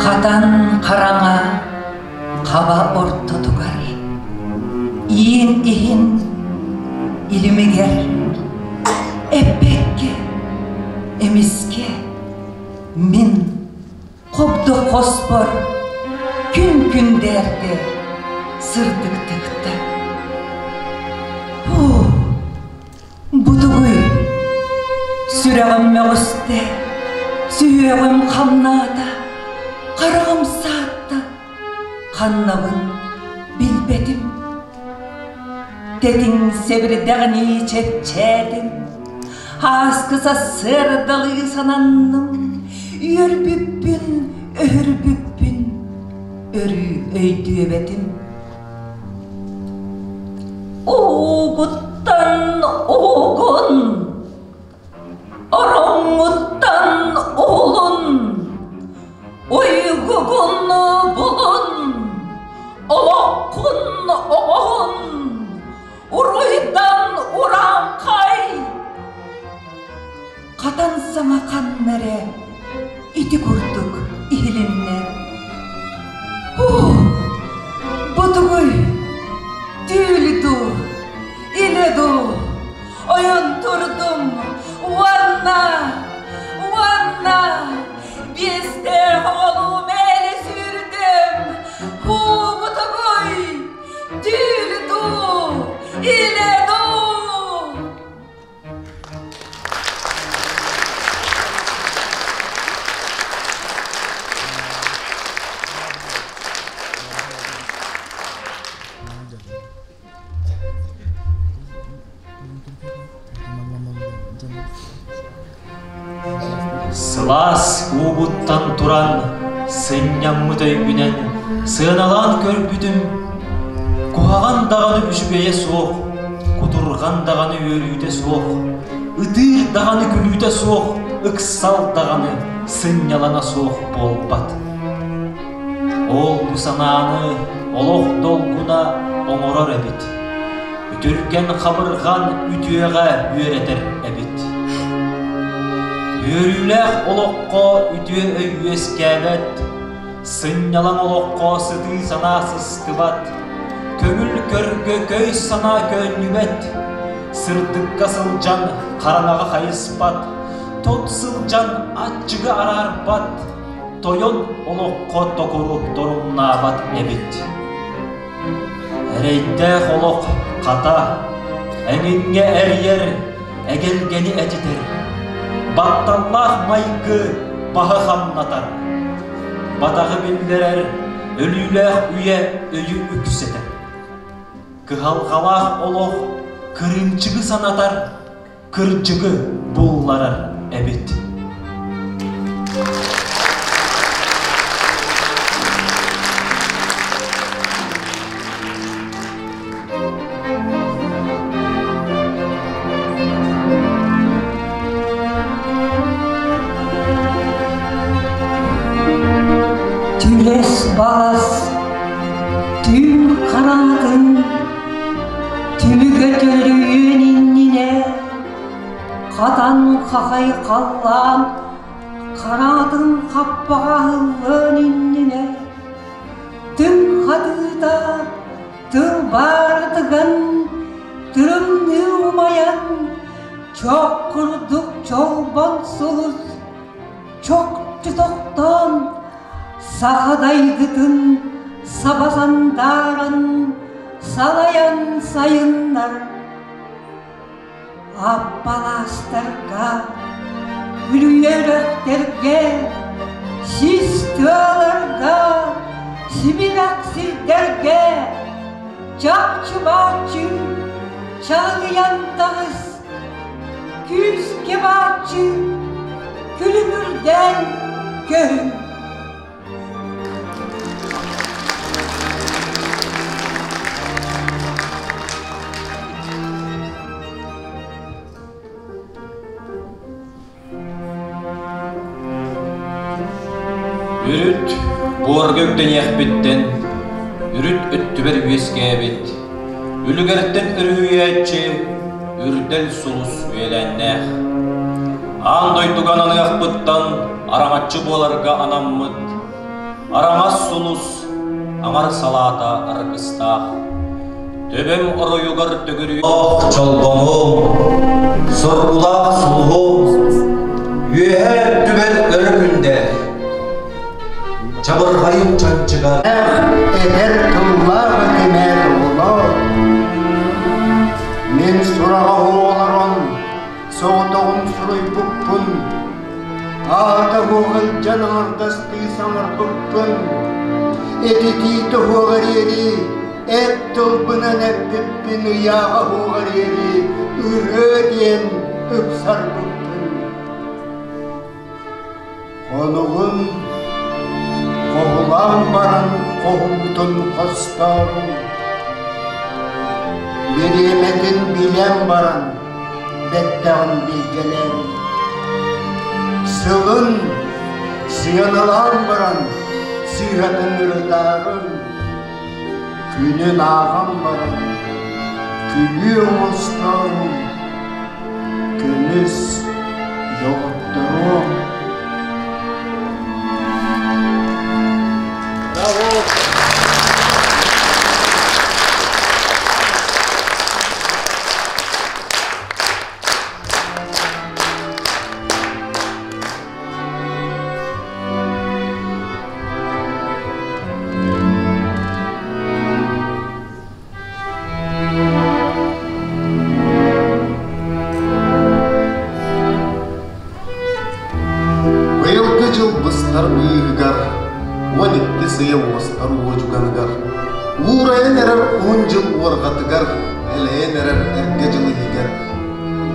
Хатан хараҥа хаба ортотугар, иин иһин илимигэр эппэккэ, эмискэ мин хобдох хоспор күн күндээрдэ сырдык тыкта. Оо, бу тугуй? Сүрэҕим мөҕүстэ, сүһүөҕүм хамнаата, хараҕым саатта, ханнабын билбэтим. Тэтиҥ сэбирдэҕинии чэпчээтим, ааскы сарсыардалыы сананным, үөрбүппүн, өһүрбүппүн өрүү өйдүөбэтим. Уугуттан уугун, Ороҥҥуттан уһулун, уйгугун булун, олоххун оҥоһун, уруйдан урааҥхай. Хатан саҥа ханна эрэ ити курдук иһилиннэ. Оо, бу тугуй? Түүл дуу, илэ дуу? Ойон турдум уонна, уонна биэстээх оҕолуу мээлэ сүүрдүм. Һуу, бу тугуй? Түүл дуу, илэ дуу? Сылаас уубуттан туран, сынньаммыт өйбүнэн сыаналаан көрбүтүм, куһаҕан даҕаны үчүгэйэ суох, кутурҕан даҕаны үөрүүтэ суох, ытыыр даҕаны күлүүтэ суох, ыксал даҕаны сынньалана суох буолбат. Ол бу санааны олох долгуна оҥорор эбит. Үтүргэн хабырҕан үтүөҕэ үөрэтэр эбит. Үөрүүлээх олоххо үтүө өй үөскээбэт, Сынньалаҥ олоххо сытыы санаа сыстыбат, көҥүл көргө көй санаа көөнньүбэт, сырдыкка сылдьан хараҥаҕа хайыспат, тот сылдьан аччыгы араарбат, тойон олоххо токуру торумнаабат эбит. Эрэйдээх олох хата, эҥиҥҥэ эрийэр, эгэлгэни этитэр, батталлаах майгы баһы хамнатар, батаҕы биллэрэр, өлүүлээх үйэ өйү үксэтэр. Кыһалҕалаах олох кырыымчыгы санатар, кырдьыгы булларар эбит. Түлэс-балас түүн хараҥатын Түмүгэ төлүөн иннинэ хатан хахай халлаан хараатын хаппаҕа аһыллыан иннинэ түҥ хатыыта тыл баарытыган тырымныы умайан чох курдук чолбон сулус чохчу тохтоон Саха дайгытын саба сандааран, салайан сайыннар. Аппалаастарга, үрүйэ үрэхтэргэ, сис тыаларга, симилэх сирдэргэ чахчы-бааччы чаҕылыйан таҕыс, күүскэ бааччы күлүмүрдээн көһүн. Үрүт буорга үктэниэхпиттэн, үрүт өттүбэр үөскээбит, үлүгэртэн өрүһүйээччи үрдэл сулус үөлээннээх. Аан дойдуга ананыахпыттан араҥаччы буоларга анаммыт араҥас сулус аҥар салаата аргыстаах. Төбөм оройугар төгүрүйэ чолбону, соргулаах сулуһу, үөһэ өттүбэр өрө күндэ, чабырҕайым чанчыгар. Эдэр тыллаах этимээр оҕолор, мин сураҕа олорон соҕотоҕун суруйбуппун, аата суох илдьэн аҥардастыы саҥарбыппын, этитии тоһуоҕар иэри эт тылбынан эппиппин ыйааҕа суоҕар иэри ырыа диэн ыпсарбыппын. Хонугун хоһулаан баран хоһуутун хостоорум, бириэмэтин билэн баран бэттэҕин билгэлээбит. Сылын сыаналаан баран сыыһатын ырытаарым, күнүн ааҕан баран күлүү оҥостоорум, көмүс доҕотторуом. Браво! Быйылгы дьыл быстар быыһыгар, 12 сыйа уостар уодьуганыгар, уурайан эрэр уһун дьыл уорҕатыгар, элэйэн эрэр эргэ дьыл иһигэр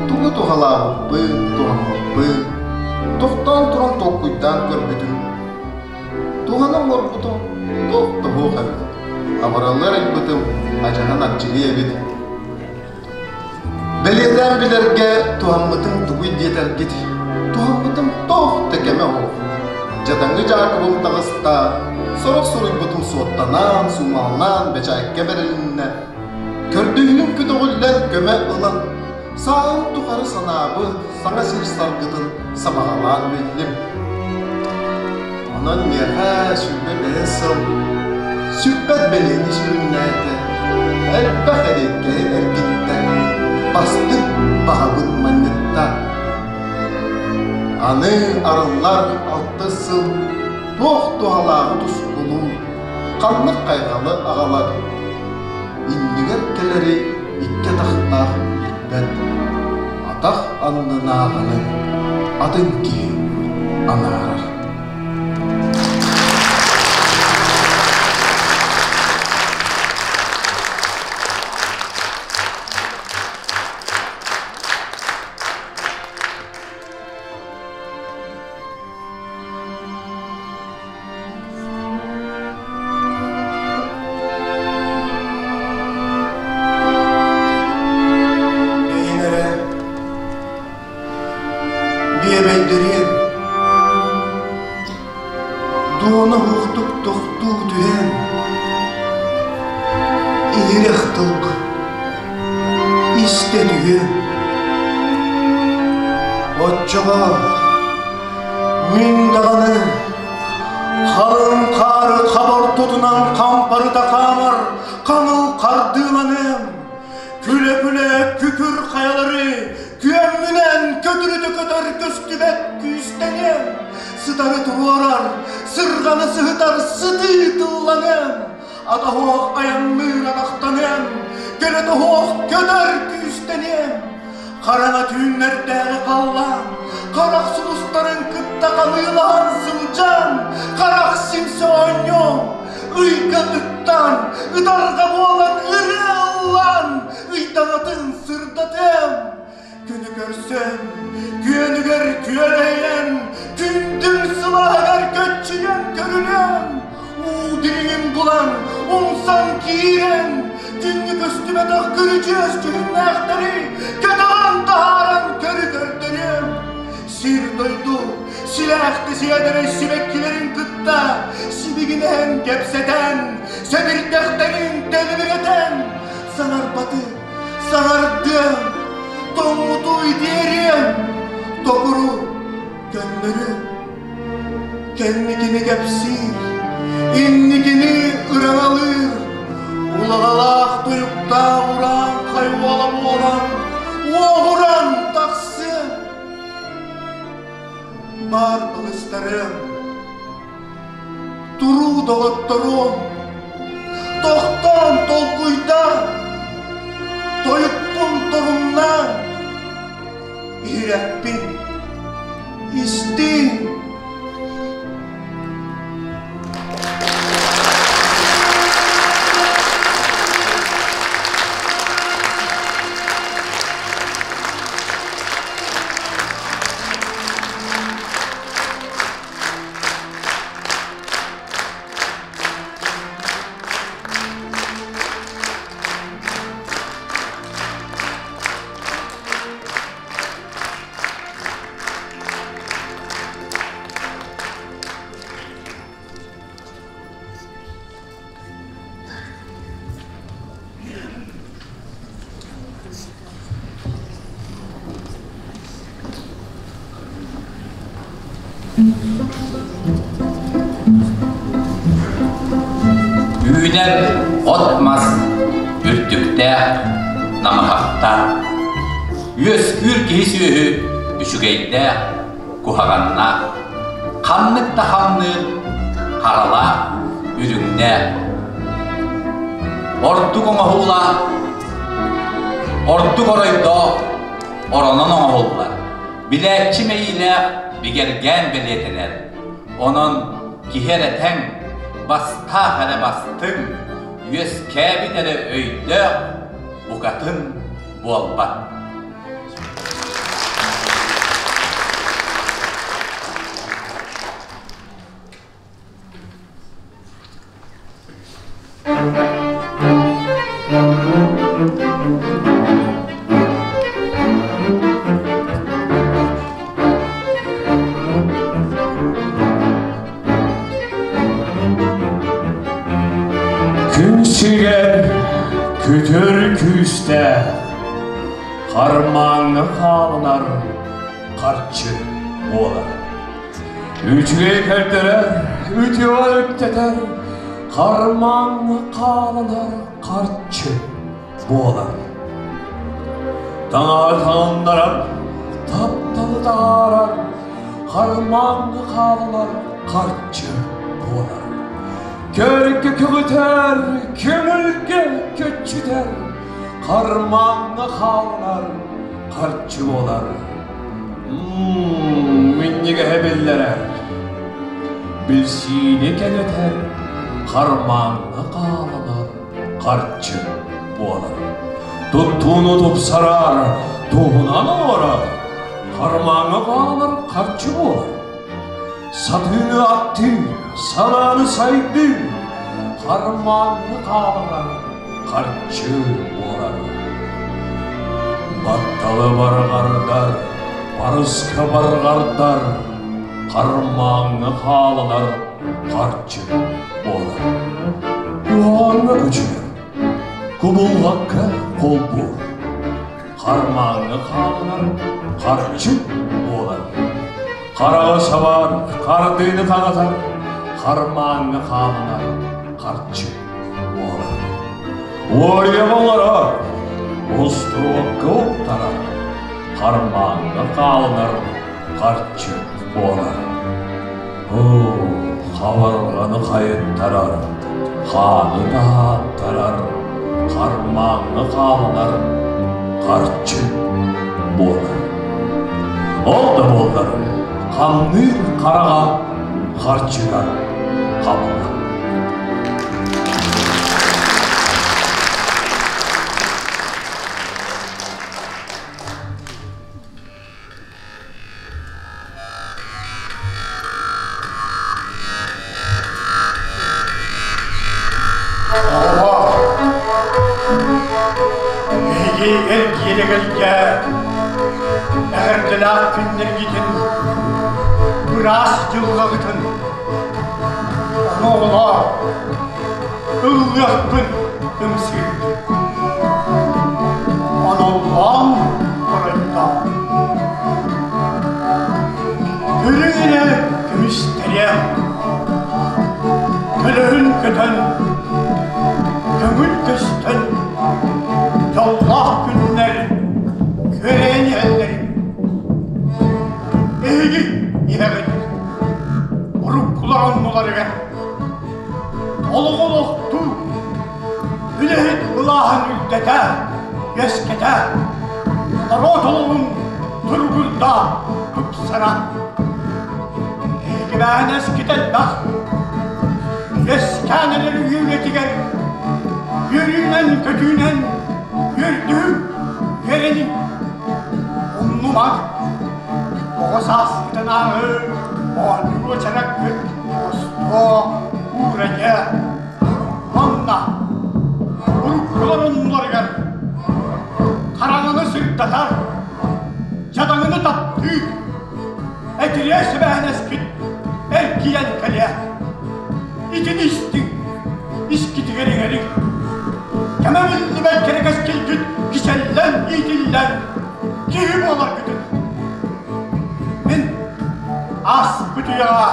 тугу туһалаабыппын, туһаммыппын, тохтоон туран толкуйдаан көрбүтүм Туһана оҥорбутум туох да суох эбит. Абыраллар айбытым адьаһан аччыгый эбит. Бэлиэтээн билэргэ туһаммытым тугуй диэтэргит, туһаммытым туох да кэмэ суох. Дьадаҥы дьаакыбым таҕыста, сорох суруйбутум суоттанаан, суумалаан бэчээккэ бэрилиннэ. Көрдөһүүм көтөҕүллэн көмө ылан, сааһым тухары санаабыт саҥа сир саргытын сабаҕалаан биллим. Онон миэхэ 25 сыл сүппэт бэлиэни сүрүннээтэ, элбэх эриэккэһи эргиттэ, бастыҥ баҕабын манньытта. Аны арыллар алтыс сыл туох туһалааҕы тускулуур, ханнык хайҕалы аҕалар, иннигэр кэлэри икки атахтаах билбэт, атах аннынааҕыны атын киһи анаарар. Бэйэҥ эрэ биэбэйдэриэм, дуона уһуктук тохтуу түһэн, иһирэх тылга истэ түһүөм. Оччоҕо Мин даҕаны халыҥ хаары хабар тутунан хампарыта хаамар хаҥыл хардыыланыам, күлэ-күлэ күкүр хайалары күөммүнэн көтүрүтэ көтөр көстүбэт күүстэниэм, сытары туруорар, сырҕаны сыһытар сытыы тылланыам, атаһуох айанныыр атахтаныам, көлөтөһуох көтөр күүстэниэм, Хараҥа түүннэрдээҕи халлаан, харах сулустарын кытта ханыылаһан сылдьан, харах симсэ оонньоон, ыйга ыттан, ытарҕа буолан ырыа ыллаан, ыйдаҥатын сырдатыам. Күнү көрсөн, күөнүгэр күөлэйэн, күндүл сылааһыгар көччүйэн көрүлүөм. Уу дириҥин булан, умсан киирэн, күҥҥэ көстүбэтэх күрүчүөс дьүһүннээхтэри көтөҕөн таһааран көрү көрдөрүөм. Сир-дойду силээхти сиэдэрэй сибэккилэрин кытта сибигинэһэн кэпсэтэн, сэбирдэхтэрин тэлибирэтэн, саҥарбаты саҥардыам, тоҥмуту итиэриэм, токуру көннөрүөм. Кэнникини кэпсиир, инникини ыраҥалыыр, улаҕалаах туйуктаах урааҥхай уола буолан, уоҕуран тахсыа. Баар балыстарыам, туруу доҕотторуом, тохтоон толкуйдаан, тойукпун торумнаан, иһирэхпин истиҥ. Үүнэр от-мас үрдүктээх, намыһахтаах. Үөскүүр киһи-сүөһү үчүгэйдээх, куһаҕаннаах. Ханнык да хамныыр харалаах, үрүҥнээх. Ордук оҥоһуулаах, ордук оройдоох, оронон оҥоһуллар. Билээччи мэйиилээх бигэргээн бэлиэтэнэр. Онон киһи эрэ тэҥ, бастаах эрэ бастыҥ, үөскээбит эрэ өйдөөх, букатын буолбат. Күн сиригэр күтүр күүстээх, хармааҥҥа хаалынар харчы буолар. Үчүгэй көрдөрөр. үтүө үктэтэр, хармааҥҥа хааланар харчы буолар. Таҥаһы таҥыннарар, тапталы таһаарар, хармааҥҥа хааланар харчы буолар. Көргө көҕүтэр, көҥүлгэ көччүтэр, хармааҥҥа хааланар харчы буолар. Минньигэһэ биллэрэр, билсиини кэҥэтэр, хармааҥҥа хааланар харчы буолар. Туттууну тупсарар, туһунан оҥорор, хармааҥҥа хаалар харчы буолар. Сатыыны аттыы, санааны сайдыы, хармааҥҥа хааланар харчы буолар. Батталы барҕардар, барыска барҕардар, хармааҥҥа хааланар харчы буолар. Куһаҕаҥҥа күчүгэр, кубулҕакка холбуур, хармааҥҥа хааланар харчы буолар. Хараҕы сабар, хардыыны хаҥатар, хармааҥҥа хааланар харчы буолар. Уоруйаҕа олорор, устуруокка уктарар, хармааҥҥа хааланар харчы буолар. Оо, хабарҕаны хайыттарар, хааны таһааттарар, хармааҥҥа хааланар харчы буолар. Ол да буоллар, хамныыр хараҕа харчыга хабыллар. Биһиги эргиэрэ эҕэрдэлээх күннэргитин, быраас дьылҕаҕытын, ону оҕолоор, ыллыахпын ымсыырдым. Оноллоон оройдоон. Көрүҥ эрэ көмүстэриэм, көлөһүн көтөн, көҥүл көстөн, дьоллоох күннэр күөрэйэн иһэллэрин. Эһиги иһэҕит, уруккулар оннуларыгар олоҕу олохтуу, үлэһит былааһын үрдэтэ, үөскэтэ, норуот олоҕун туругурда, тупсара. Эһигибээн эскитэлбэх, үөскээн эрэр үлэтигэр үөрүүнэн-көтүүнэн үөрдүһүҥ, үөрэниҥ, умнумаҥ. Оҕо сааскытынааҕы оонньуу уочараккыт остуо уурайа уонна уруккулар оннуларыгар хараҥаны сырдатар, дьадаҥыны таптыыр, этириэ сибээһинэскит эргийэн кэлиэ. Итини истиҥ, искитигэр иҥэриҥ. Кэмэ биллибэт кэрэ кэскилгит кичэллэн иитиллэн киһи буоларгытын. Мин ааспыт үйэҕэ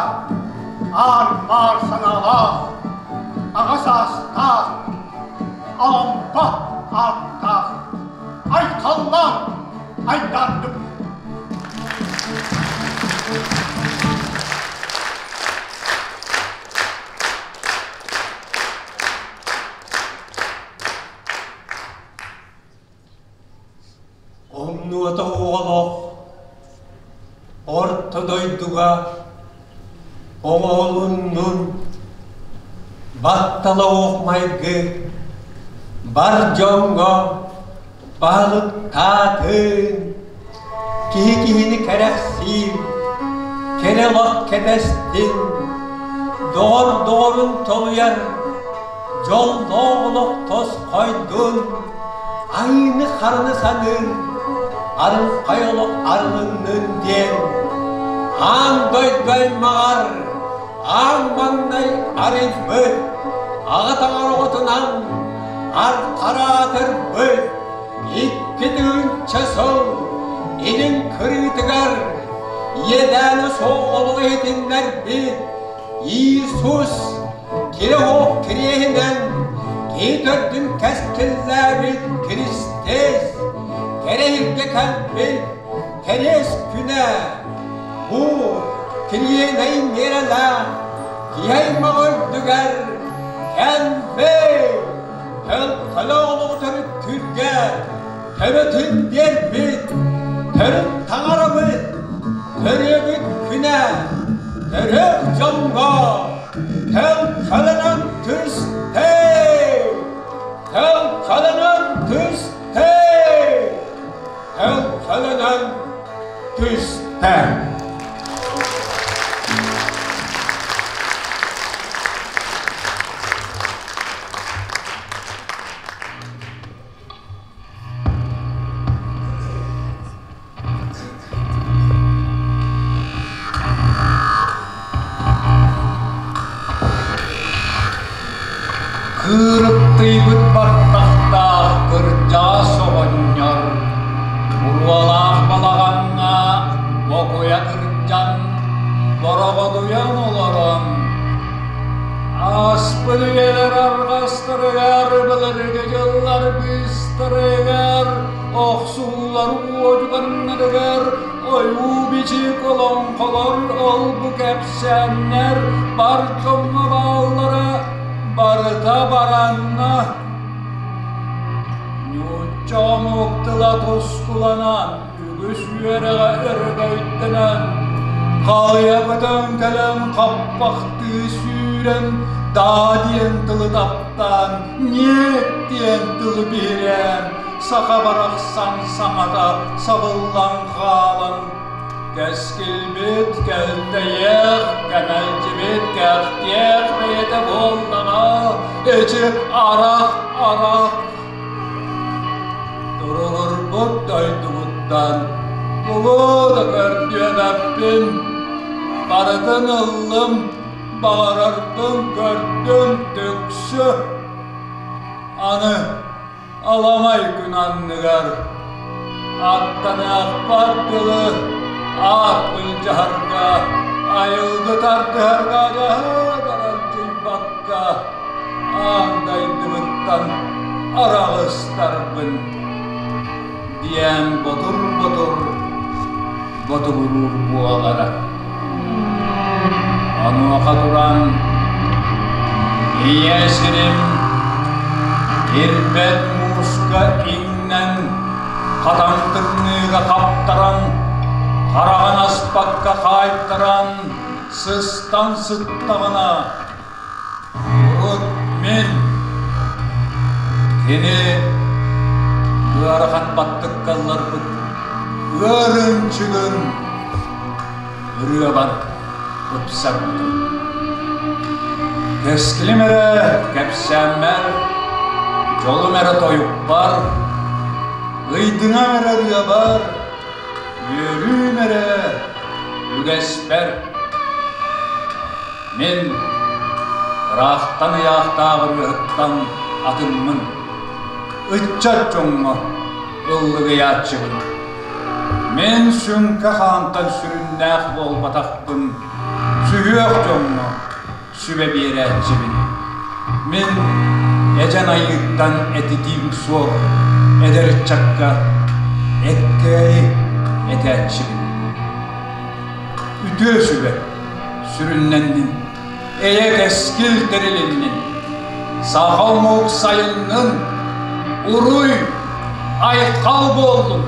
аар-маар санаалаах, аҕа саастаах, алампа ааттаах, айхаллаах айдаардым. Омнуота оҕолоох орто дойдуга оҥоһулуннун баттала ох майгы бар дьоҥҥо баһылыктаатын киһи киһини кэрэхсиир кэрэ олох кэтэстин доҕор доҕорун толуйар Дьоллоох олох тосхойдун, айыыны-хараны саныыр, арылхай олох арылыннын диэн аан дойду аймаҕар аан маҥнай арыйбыт аҕа таҥара оҕотунан архараатырбыт 2000 сыл илин кырыытыгар иэдээни суох олоҕу иһитиннэрбит. Иисус кире-ох кириэһинэн киһи төрдүн кэскиллээбит Киристиэс, кэрэһилгэ кэлбит Кэриэс күнэ бу кириэнэй миэрэлээх киһи аймах үрдүгэр кэлбит төлкөлө олоҕу төрүттүүргэ төбөтүн биэрбит төрүт таҥарабыт төрүөбүт күнэ төрүөх дьоҥҥо төлкөлөнөн түстэ төлкөлөнөн түстэ төлкөлөнөн түстэ. Кыырыктыйбыт баттахтаах кырдьаҕас оҕонньор буруолаах балаҕаҥҥа бокуйа кырдьан, бороҕодуйан олорон, ааспыт үйэлэр арҕастарыгар былыргы дьыллар быыстарыгар охсуһуулар уодьуганнарыгар ойуу-бичик олоҥхолор ол-бу кэпсээннэр бар дьоҥҥо бааллара барыта баранна. Нуучча омук тыла тускуланан, үгүс үөрэҕэ өрөгөйдөнөн, халыйа көтөн кэлэн хаппахтыы сүүрэн, даа диэн тылы таптаан, ньиэт диэн тылы биһирээн, саха барахсан саҥата сабыллан хаалан, кэскилбит кэлтэйиэх, кэмэлдьибит кэхтиэх бэйэтэ буоллаҕа, эчи арах, арах. Туругурбут дойдубуттан тугу да көрдүөбэппин, барытын ыллым, баҕарарбын көрдүм түксү. Аны аламай күн анныгар аттаныахпар дылы аат былдьаһарга, айылгы тардыһарга дьаһыы-даралдьыйбакка аан дайдыбыттан араҕыстарбын диэн ботур-ботур ботугуруур буолара. Онуоха туран ийэ сирим ирбэт мууска иҥнэн, хатан тымныыга хаптаран, хараҕын аспакка хаайтаран, сыстан сыттаҕына, урут мин кини ыарахан баттыкка ылларбыт ыарынчыгын ырыабар ыпсарбытым. Кэскилим эрэ кэпсээммэр, дьолум эрэ тойукпар, ыйдыҥам эрэ ырыабар, үөрүүм эрэ үгэспэр. Мин ыраахтан ыйаахтаах ырыаһыттан атыммын, ыччат дьоҥҥо ыллыгыйааччыбын. Мин сүҥкэ хаантан сүрүннээх буолбатахпын, сүһүөх дьоҥҥо сүбэ биэрээччибин. Мин эдьэн айыыттан этитиим суох эдэр ыччакка эккээйи этээччибин. Үтүө сүбэ сүрүннэннин, эйэ кэскил тэрилиннин, саха омук сайыннын, уруй, айхал буоллун!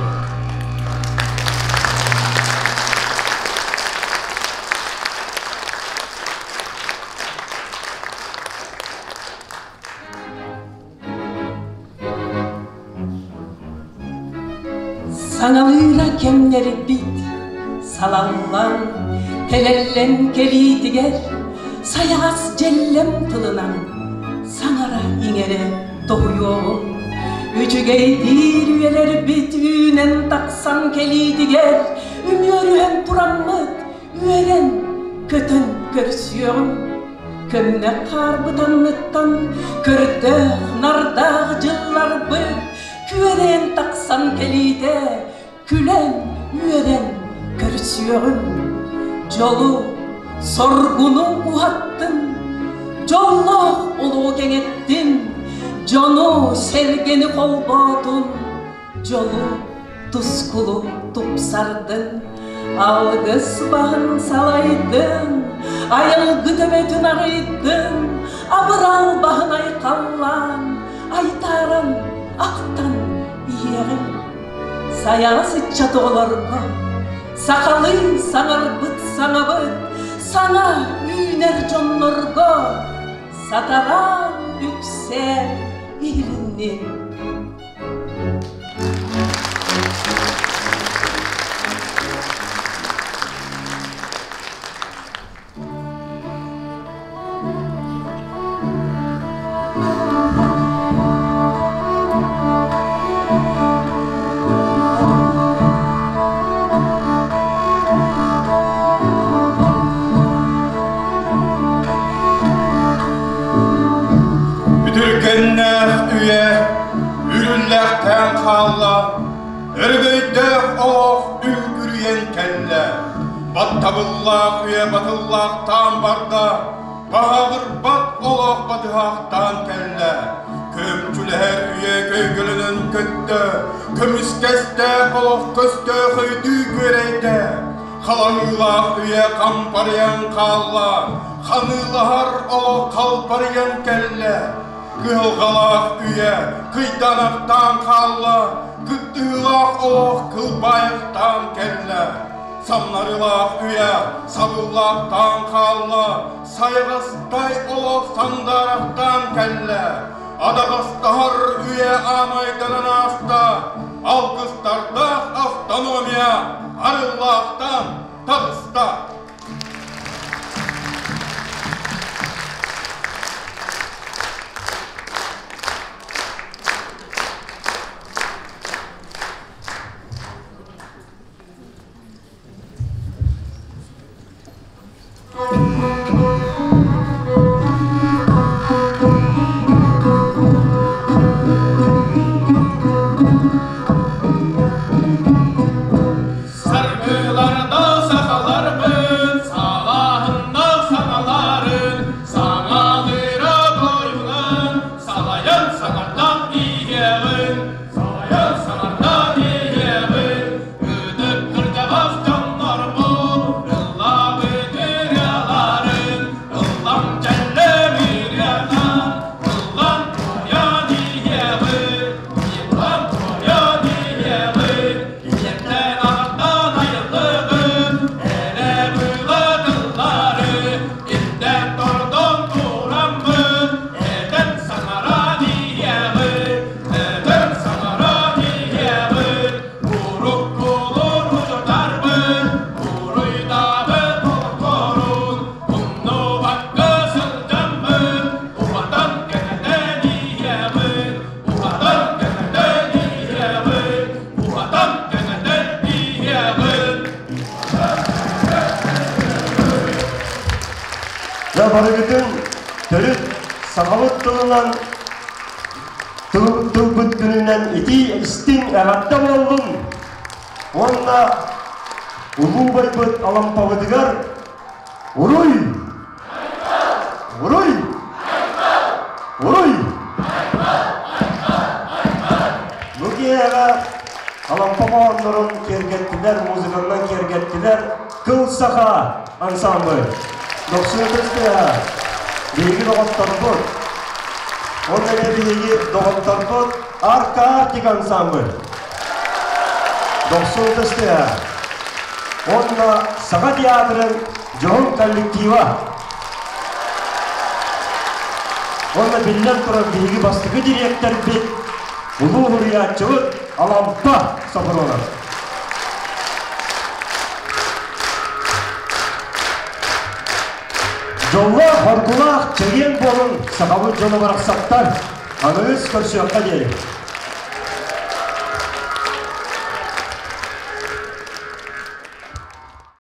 Саҥалыыра кэмнэрбит салаллан, тэлэллэн кэлиитигэр сайаҕас дьэллэм тылынан саҥара-иҥэрэ тоһуйуоҕум. Үчүгэйдиир үйэлэрбит үүнэн тахсан кэлиитигэр үмүөрүһэн тураммыт үөрэн, көтөн көрсүөҕүм. Көмнөх хаарбыт анныттан көрдөөх, нардаах дьылларбыт күөрэйэн тахсан кэлиитэ күлэн, үөрэн көрсүөҕүм. Дьолу, Соргуну уһаттын, дьоллоох олоҕу кэҥэттин, дьону, сэргэни холбоотун, дьолу, тускулу тупсардын, алгыс баһын салайдын, айылгы төбөтүн арыйдын, абырал баһын айхаллаан, айтааран, ахтан иһиэҕиҥ. Сайаҕас ыччат оҕолорго сахалыы саҥарбыт саҥабыт саҥа үүнэр дьоннорго сатараан үксээн иһилиннин. Үтүргэннээх үйэ үрүллэхтээн хаалла, өрөгөйдөөх олох үҥкүрүйэн кэллэ. Баттабыллаах үйэ батыллаахтаан барда, баһаҕырбат олох батыһаахтаан кэллэ. Көмчүлэһэр үйэ көйгөлөнөн көттө, көмүскэстээх олох көстөөх өйдүү күөрэйдэ. Халаныылаах үйэ хампарыйан хаалла, ханыылаһар олох халбарыйан кэллэ. Кыһалҕалаах үйэ кыйданахтаан хаалла, кыттыылаах олох кылбайахтаан кэллэ. Самнарыылаах үйэ сабыллаахтаан хаалла, сайаҕастай олох сандаарахтаан кэллэ. Адаҕастаһар үйэ аамайданан ааста, алгыстардаах автономия арыллаахтаан таҕыста. Саргыларда сахаларбын, саҕаһыннах саҥаларын, саҥалыыра тойунан, салайан саҥардан иһиэҕин, салайан саҥардан иһиэҕин, ытык кырдьаҕас дьоннорбут, ыллаабыт ырыаларын, ыллам дьэллэм ырыанан, ыллам туойан иһиэҕин, ыллам туойан иһиэҕин, Ийэттэн аҕаттан айыллыбыт эрэ быыла тыллары ирдэн тордон тураммын этэн саҥаран иһиэҕин, этэн саҥаран иһиэҕин, уруккулуур мучутарбын, уруйдаабыт олохторун умнубакка сылдьаммын, уһатан кэҥэтэн иһиэҕин, уһатан кэҥэтэн иһиэҕин. Уһатан кэҥэтэн иһиэҕин. Дьэ барыгытын төрүт сахабыт тылынан тылбыт күнүнэн итии истиҥ эҕэрдэ буоллун уонна улуу байбыт Алампабытыгар уруй! Уруй! Уруй! Бу киэһэҕэ Алампа хоһооннорун киэргэттилэр, музыканнан киэргэттилэр Кыл Саха ансамбль. Дохсун тыаһа. Биһиги доҕотторбут. Онно эмиэ биһиги доҕотторбут Арка Арктик ансамбль. Дохсун тыаһа. Онно Саха театрын Дьоһун коллектива. Уонна биллэн турар биһиги бастакы дириэктэрбит, улуу суруйааччыбыт Алампа Сопронов. Дьоллоох, хоргулаах, чэгиэн буолун сахабыт дьоно барахсаттар. Аныгыс көрсүөххэ диэри.